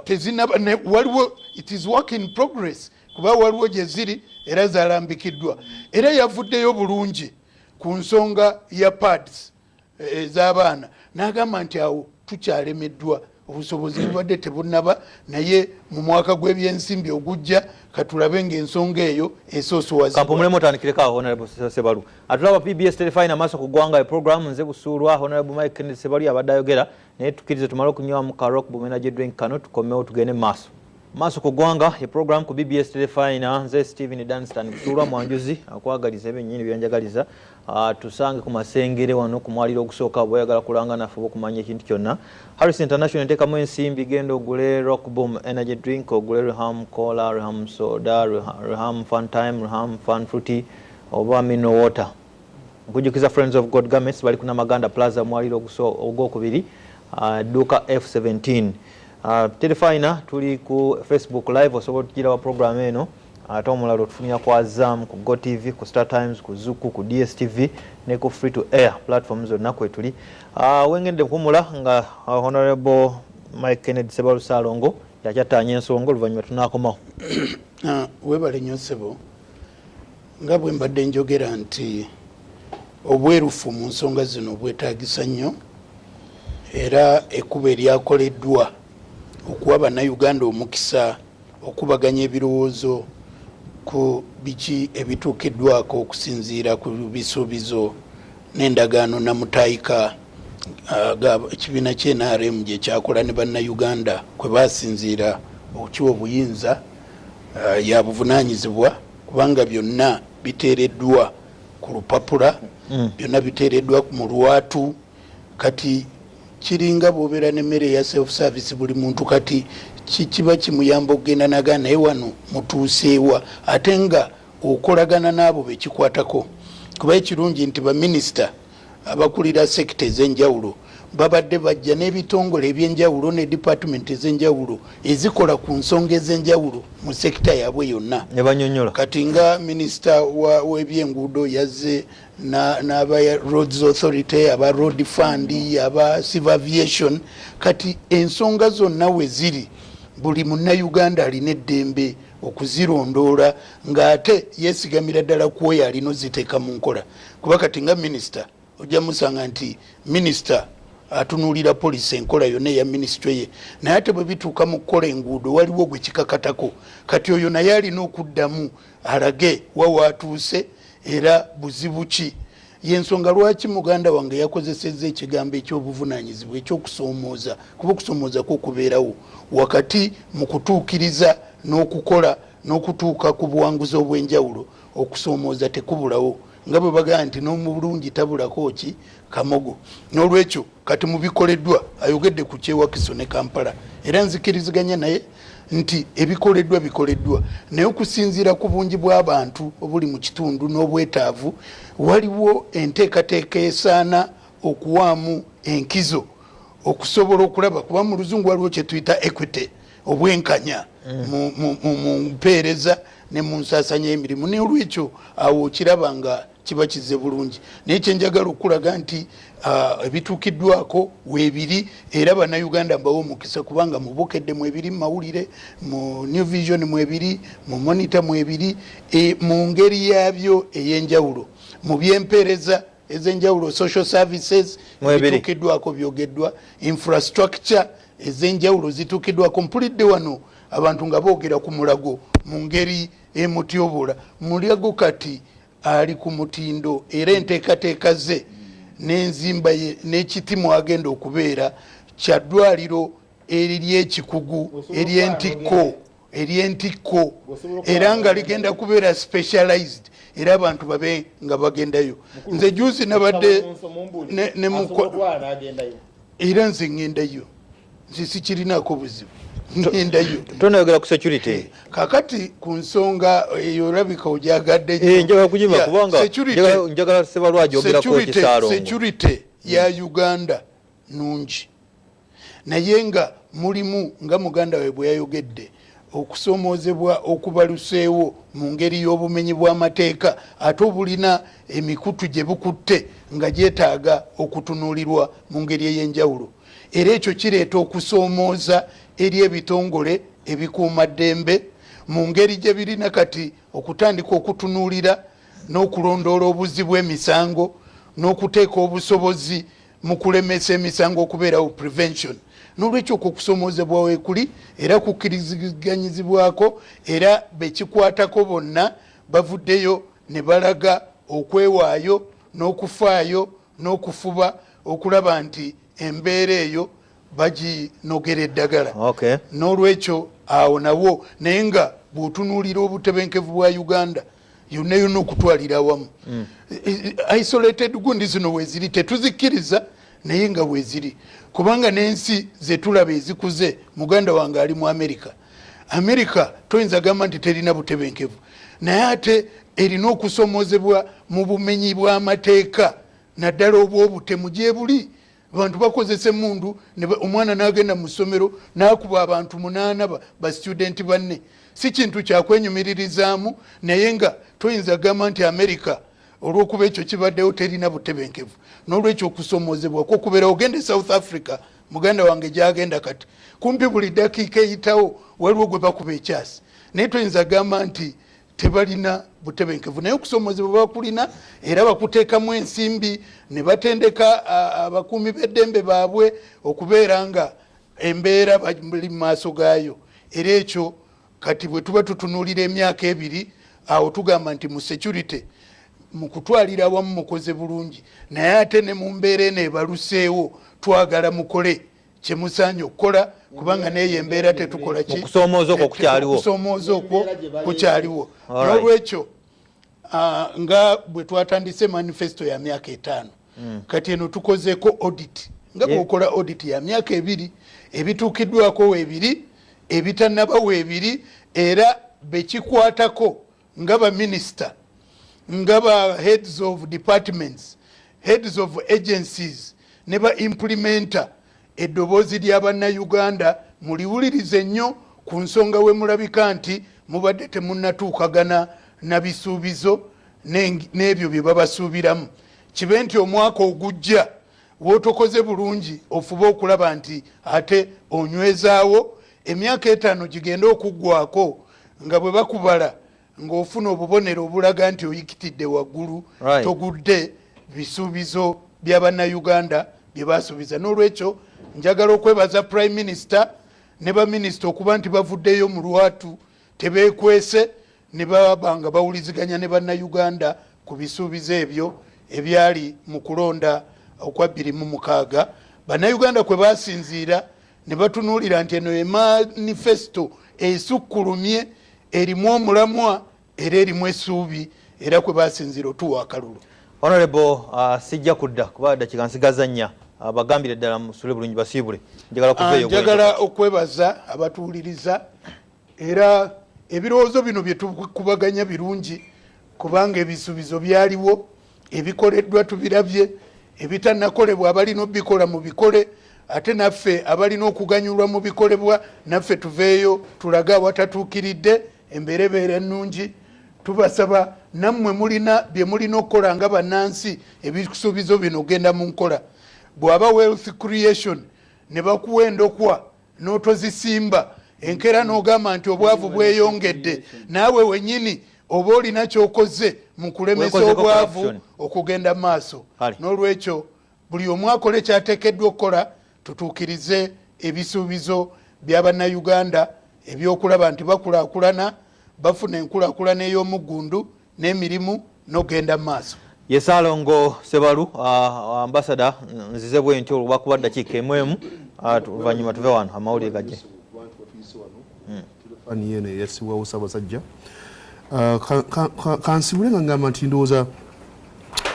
tezinaba, waliwo, it is work in progress, kuba waliwo gye ziri era zalambikiddwa. Era yavuddeyo bulungi ku nsonga ya pads ez'abaana, n'agamba nti awo tukyalemeddwa, obusobozi bubadde tebunaba, naye mu mwaka gw'ebyensimbi ogujja katulabe ng'ensonga eyo esoosowazibwa. Kampumulemu, otandikireko awo. Honorable Sebalu atulaba, PBS Terefayina, Amaaso ku Ggwanga program. Nze Busuulwa. Honorable Mike Kennedy Sebalu abadde ayogera, naye tukkirize tumale okunywamu ka Rock Boom energy drink kano, tukomewo tugende mu maaso. Maaso ku Ggwanga ye program ku BBS Terefayina. Nze Stephen Danstan Busuulwa Mwanjuzi, akwagaliza ebyennyini byenjagaliza. Tusange ku Masengere wano ku mwaliro ogusooka bweyagala kulanga naffe oba okumanya ekintu kyonna. Harris International enteekamu ensimbi, genda ogule Rock Boom energy drink, ogule Reham Cola, Reham Soda, Reham Fun Time, Reham Fun Fruity oba Mineral Water. Nkujukiza Friends of God Garments bali ku Namaganda Plaza, mwaliro ogwokubiri, dduuka F17. Terefayina tuli ku Facebook Live, osobola okugiraba program eno. Ate omulala otufunira ku Azam, ku Go TV, ku Star Times, ku Zuku, ku DSTV ne ku free to air platform zonna kwetuli. Wengedde nkumula nga Honorable Mike Kennedy Sebalu Ssalongo yakyataanya ensonga, oluvannyuma tunaakomawo. Weebale nnyo ssebo. Nga bwe mbadde njogera nti obwerufu mu nsonga zino bwetaagisa nnyo, era ekkubo eryakoleddwa okuwa Bannayuganda omukisa okubaganya ebirowoozo ku biki ebituukiddwako okusinziira ku bisuubizo n'endagaano namutayika ekibiina kye NRM gye kyakola ne Bannayuganda, kwe basinziira okukiwa obuyinza, ya buvunaanyizibwa, kubanga byonna biteereddwa ku lupapula. Byonna biteereddwa mu lwatu. Kati kiringa bwobeera nemmere eya self service, buli muntu kati kiba kimuyamba okugenda naga naye wano mutuuseewa, ate nga okolagana n'abo bekikwatako. Kuba ekirungi nti baminisita abakulira sector ez'enjawulo babadde bajja n'ebitongole ebyenjawulo ne department ez'enjawulo ezikola ku nsonga ez'enjawulo mu sector yaabwe yonna. Ne banyonyola. Kati nga minisita w'ebyenguudo yazze n'aba Roads Authority, aba Road Fund, aba Civil Aviation. Kati ensonga zonna we ziri, buli Munnayuganda alina eddembe okuzirondoola, ng'ate yeesigamira ddala ku oyo alina oziteeka mu nkola. Kuba kati nga minisita ojja musanga nti minisita atunuulira policy, enkola yonna eya minisitule ye, naye ate bwe bituuka mu kukola enguudo waliwo gwe kikakatako. Kati oyo naye alina okuddamu alage wa waatuuse era buzibu ki. Yensonga lwaki muganda wange yakozesezza ekigambo ekyobuvunanyizibwa ekyokusoomooza, kuba okusoomooza kwokubeerawo wakati mu kutuukiriza. n'okukola n'okutuuka ku buwanguzi obw'enjawulo, okusoomooza tekubulawo, nga bwe bagamba nti n'omulungi tabulako ki kamogo. N'olwekyo kati mu bikoleddwa ayogedde ku kyewakiso ne Kampala, era nzikiriziganya naye nti ebikoleddwa bikoleddwa, naye okusinziira ku bungi bw'abantu obuli mu kitundu n'obwetaavu, waliwo enteekateeka esaana okuwaamu enkizo okusobola okulaba, kuba mu luzungu waliwo kye tuyita equity, obwenkanya mu mpeereza ne mu nsaasanya y'emirimu. N'olwekyo awo okiraba nga kiba kizze bulungi, naye kyenjagala okulaga nti ebituukiddwako weebiri, era Bannayuganda mbawa omukisa kubanga mu Bukedde mwebiri, mu mawulire mu New Vision mwebiri, mu Monitor mwebiri, mu ngeri yaabyo ey'enjawulo, mu byempeereza ez'enjawulo, social services ebituukiddwako byogeddwa, infrastructure ez'enjawulo zituukiddwako. Mpulidde wano abantu nga boogera ku Mulago mu ngeri emutyobola. Mulago kati ali ku mutindo, era enteekateeka ze n'enzimba ye n'ekiti mwagenda okubeera kya ddwaliro eriryekikugu ery'entikko, era nga ligenda kubeera specialized, era abantu babe nga bagendayo. Nze juzi nabadde era nze ŋŋendayo, nze sikirinako buzibu, ŋŋendayo. Tonayogera ku security. Kakati ku nsonga eyo olabika ojagadde. Njagala kugima kubanga njagala Sebalwaji ogerako ekisaalongo. Security ya Uganda nungi, naye nga mulimu, nga muganda we bwe yayogedde, okusoomoozebwa okubaluseewo mu ngeri y'obumenyi bw'amateeka, ate obulina emikutu gye bukutte nga gyetaaga okutunuulirwa mu ngeri ey'enjawulo. Era ekyo kireeta okusoomooza eri ebitongole ebikuumaddembe mu ngeri gye birina kati okutandika okutunuulira n'okulondoola obuzzi bw'emisango n'okuteeka obusobozi mu kulemesa emisango okubeerawo, prevention. N'olwekyo okwo okusomoozebwa weekuli, era kukkiriziganyizibwako, era bekikwatako bonna bavuddeyo ne balaga okwewaayo n'okufaayo n'okufuba okulaba nti embeera eyo baginogera eddagala. N'olwekyo awo nawo, naye nga bw'otunuulira obutebenkevu bwa Uganda yonna yonna okutwalira awamu, isolated gundi zino weziri tetuzikkiriza, naye nga weziri, kubanga n'ensi zetulaba ezikuze, muganda wange ali mu America, America toyinza gamba nti terina butebenkevu, naye ate erina okusomozebwa mu bumenyi bw'amateeka, naddala obw'obutemu gyebuli. Abantu bakozesa emundu, omwana n'agenda mu ssomero n'akuba abantu munaana ba student banne. Si kintu kyakwenyumiririzaamu, naye nga toyinza gamba nti America olw'okuba ekyo kibaddewo terina butebenkevu. N'olwekyo okusomozebwa kwokubeera. Ogenda e South Africa, muganda wange gyagenda kati, kumpi buli dakiika eyitawo waliwo gwe bakuba ekyasi, naye toyinza gamba nti tebalina butebenkevu. Naye okusomozebwa bakulina, era bakuteekamu ensimbi ne batendeka abakuumi b'eddembe baabwe okubeera nga embeera bali mu maaso gaayo. Era ekyo kati bwe tuba tutunuulira emyaka 2 awo, tugamba nti mu security mu kutwalira awamu mukoze bulungi, naye ate ne mu mbeera eno ebaluseewo twagala mukole kyemusaanye okukola, kubanga neyo embeera tetukola ki. Okusoomooza okwo kukyaliwo. Okusoomooza okwo kukyaliwo. N'olwekyo nga bwe twatandise manifesto ya myaka 5, kati eno tukozeeko audit, nga bwokola audit ya myaka 2, ebituukiddwako weebiri, ebitannaba weebiri, era bekikwatako nga baminisita, nga ba heads of departments, heads of agencies ne ba implementer, eddoboozi lya Bannayuganda muliwulirize nnyo ku nsonga we mulabika nti mubadde temunnatuukagana na bisuubizo n'ebyo bye babasuubiramu. Kibe nti omwaka ogujja wootokoze bulungi, ofube okulaba nti ate onywezaawo emyaka 5 gigende okuggwako nga bwe bakubala ng'ofuna obubonero obulaga nti oyikitidde waggulu, togudde bisuubizo bya Bannayuganda bye basuubiza. N'olwekyo njagala okwebaza Prime Minister ne baminisita okuba nti bavuddeyo mu lwatu, tebeekwese, ne baba nga bawuliziganya ne Bannayuganda ku bisuubizo ebyo ebyali mu kulonda okwa 2006, Bannayuganda kwe basinziira ne batunuulira nti eno ye manifesto. esukkulumye erimu omulamwa era erimu essuubi era kwe basinziira otuwa akalulu. Honorable, sijja kudda kuba dakiika nsigaza nnya. Bagambire ddala musule bulungi basiibule. Njagala kuveeyo. Njagala okwebaza abatuwuliriza era ebirowoozo bino bye tukubaganya birungi kubanga ebisuubizo byaliwo, ebikoleddwa tubirabye, ebitannakolebwa abalina obikola mu bikole, ate naffe abalina okuganyulwa mu bikolebwa naffe tuveeyo tulage awatatuukiridde, embeera ebeera ennungi. Tubasaba nammwe mulina bye mulina okukola nga bannansi, ebisuubizo bino ogenda mu nkola. Bw'aba wealth creation ne bakuwa endokwa n'otozisimba, enkeera n'ogamba nti obwavu bweyongedde, naawe wennyini oba olina ky'okoze mu kulemesa obwavu okugenda mu maaso. N'olwekyo buli omu akole kyateekeddwa okukola tutuukirize ebisuubizo bya Bannayuganda ebyokulaba nti bakulaakulana, bafuna enkulaakulana ey'omuggundu n'emirimu n'okugenda mu maaso. Ye Ssalongo Sebalu, ambasada, nzize bwe ntyo olwakuba ddakiika emu emu, oluvannyuma tuve wano amawulire gajje. Telefani yeno eyasibwawo Ssaabasajja. Kansibule nga ngamba nti ndowooza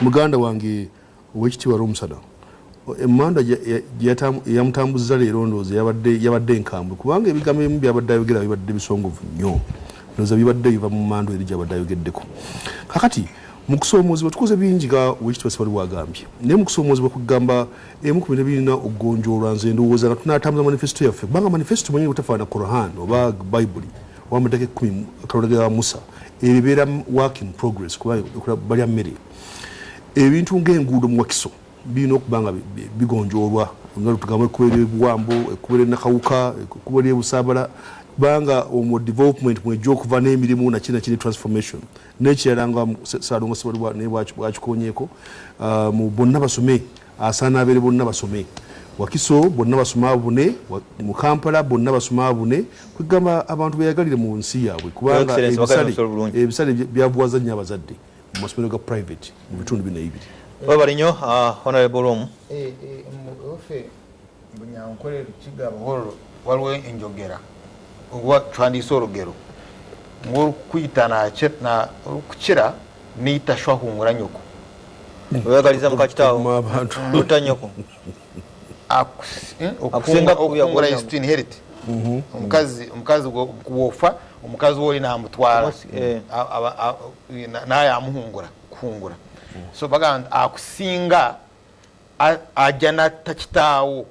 muganda wange owekitiibwa Rwomushana emanda eyamutambuzza leero ndowooza yabadde enkambwe, kubanga ebigambo ebimu byabadde ayogera bibadde bisongovu nnyo, ndowooza bibadde biva mu mando eri gyabadde ayogeddeko. Kakati mu kusoomoozebwa tukoze bingi nga owekitiibwa Sebalu bwagambye, naye mu kusoomoozebwa kugamba emu ku bintu ebirina okugonjoolwa, nze ndowooza nga tunatambuza manifesto yaffe, kubanga manifesto mwenyewe butafaanana Quran oba Bayibuli oba amateeka ekkumi akalonda ga Musa, ebibeera work in progress, kuba balya mmere. Ebintu ng'enguudo mu Wakiso birina okuba nga bigonjoolwa, nga tugamba ekkubo ery'ebuwambo, ekkubo ly'e Nakawuka, ekkubo ly'e Busaabala, kubanga omwo development mwejja okuva n'emirimu naki naki ne transformation. N'ekirala nga Ssaalongo Sebalu naye bw'akikonyeeko, mu bonna basome, asaana abeere bonna basome. Wakiso bonna basome abune, mu Kampala bonna basome abune, kwegamba abantu beyagalire mu nsi yaabwe, kubanga ebisale byavuwaza nnyo abazadde mu masomero ga private mu bitundu bino ebibiri. Webale nnyo, Honorable Lumu. Ffe Bunyankole Lukiga Buhoro waliwo enjogera oba twandiise olugero ng'olukuyita olukukira niyita shwahungura nyoko. Oyagaliza muka kitaawo mutta nyoko. Okuhungura is to inherit. Omukazi bw'ofa omukazi w'oli n'amutwala naye amuhungura kuhungura. So bagamba akusinga ajja n'atta kitaawo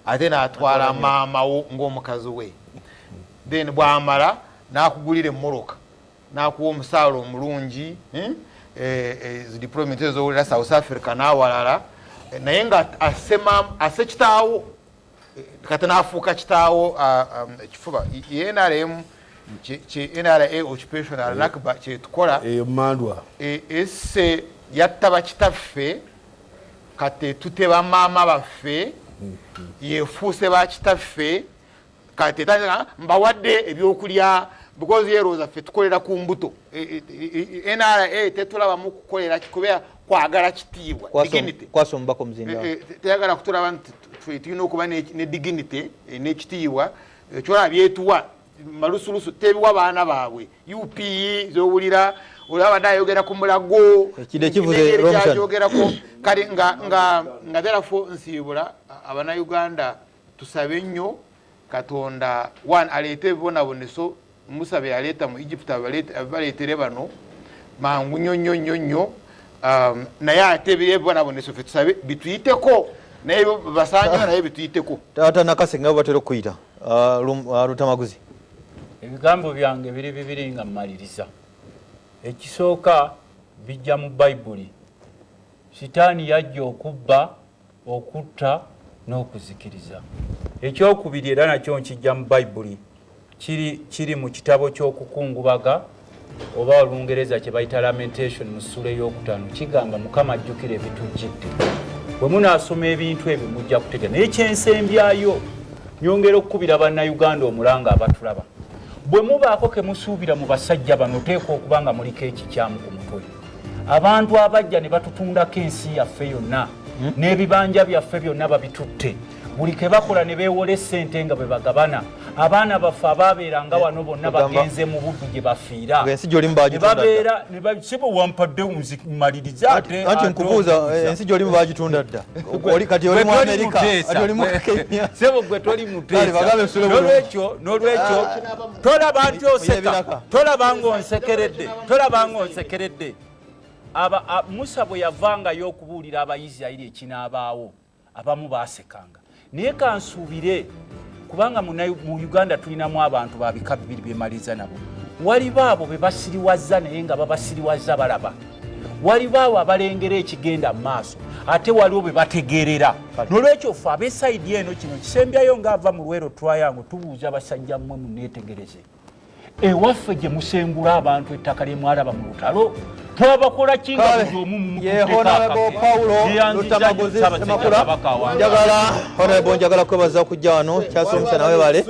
ate n'atwala maama wo ng'omukazi we, then bw'amala n'akugulira emmoloka n'akuwa omusaala omulungi, deployment ezowulira South Africa n'awalala, naye nga asse kitaawo kati n'afuuka kitaawo ekifuba. NRM NRA occupational nakba kyetukola mandwa esse yatta bakitaffe, kati tuteba maama baffe, yefuuse bakitaffe, kati mbawadde ebyokulya because yerowooza ffe tukolera ku mbuto. NRA tetulabamu kukolera kubeera kwagala kitiibwa, dignity. Teyagala kutulaba nti tulina okuba ne dignity n'ekitiibwa. Kyolaba byetuwa malusulusu tebiwa baana baabwe. UPE zowulira olaba badde ayogera ku mulago kyogerako kale nga therefore nsiibula Abannayuganda tusabe nnyo Katonda one aleete ebibonaboneso Musa bye yaleeta mu Egypt abibaleetere bano mangu nnyo nnyo nnyo nnyo, naye ate ebibonaboneso ffe tusabe bituyiteko, naye basangeyo naye bituyiteko. Taata Nakase nga batera okuyita Lutamaguzi. Ebigambo byange biri bibiri nga mmaliriza. Ekisooka bijja mu Bayibuli. Sitaani yajja okubba, okutta n'okuzikiriza. Ekyokubiri era nakyo nkijja mu Bayibuli, kiri mu kitabo ky'okukungubaga oba Olungereza kye bayita Lamentation mu ssuula ey'okutaano, kigamba Mukama ajjukira ebitujjidde. Bwe munaasoma ebintu ebyo mujja kutegeera. Naye kyensembyayo nyongera okukubira Bannayuganda omulanga abatulaba, bwe mubaako ke musuubira mu basajja bano, oteekwa okuba nga muliko ekikyamu ku mutwe. Abantu abajja ne batutundako ensi yaffe yonna n'ebibanja byaffe byonna babitutte. Buli ke bakola ne beewola essente nga bwe bagabana. Abaana baffe abaabeeranga wano bonna bagenze mu buddu gye bafiira. Ensi gy'olimu baagitunda dda. Ne babeera ne ba sebo wampadde nzimalirize ate Anti nkubuuza ensi gy'olimu baagitunda dda. Oli kati oli mu Amerika, kati oli mu Kenya. Sebo gwe toli Kale bagambe nsule bulungi. Nolwekyo, nolwekyo tolaba nti oseka, tolaba ng'onsekeredde, tolaba ng'onsekeredde. Aba, a, Musa bwe yavangayo okubuulira Abayisirayiri ekinaabaawo, abamu baasekanga. Naye kansuubire kubanga mu Uganda tulinamu abantu ba bika bibiri byemaliriza nabo. Waliwo abo be basiriwazza naye nga babasiriwazza balaba. Waliwo abo abalengera ekigenda mu maaso ate waliwo be bategeerera. Nolwekyo ffe ab'esayidi eno kino kisembyayo ng'ava mu Luweero Triangle tubuuza basajja mmwe muneetegereze. Ewaffe gye musengula abantu ettaka lye mwalaba mu lutalo twabakola ki nga buli omu mumututteko akake? Lutamaguzi Ssemakula, njagala honorable, njagala kwebaza okujja wano kyasomesa nawe bale.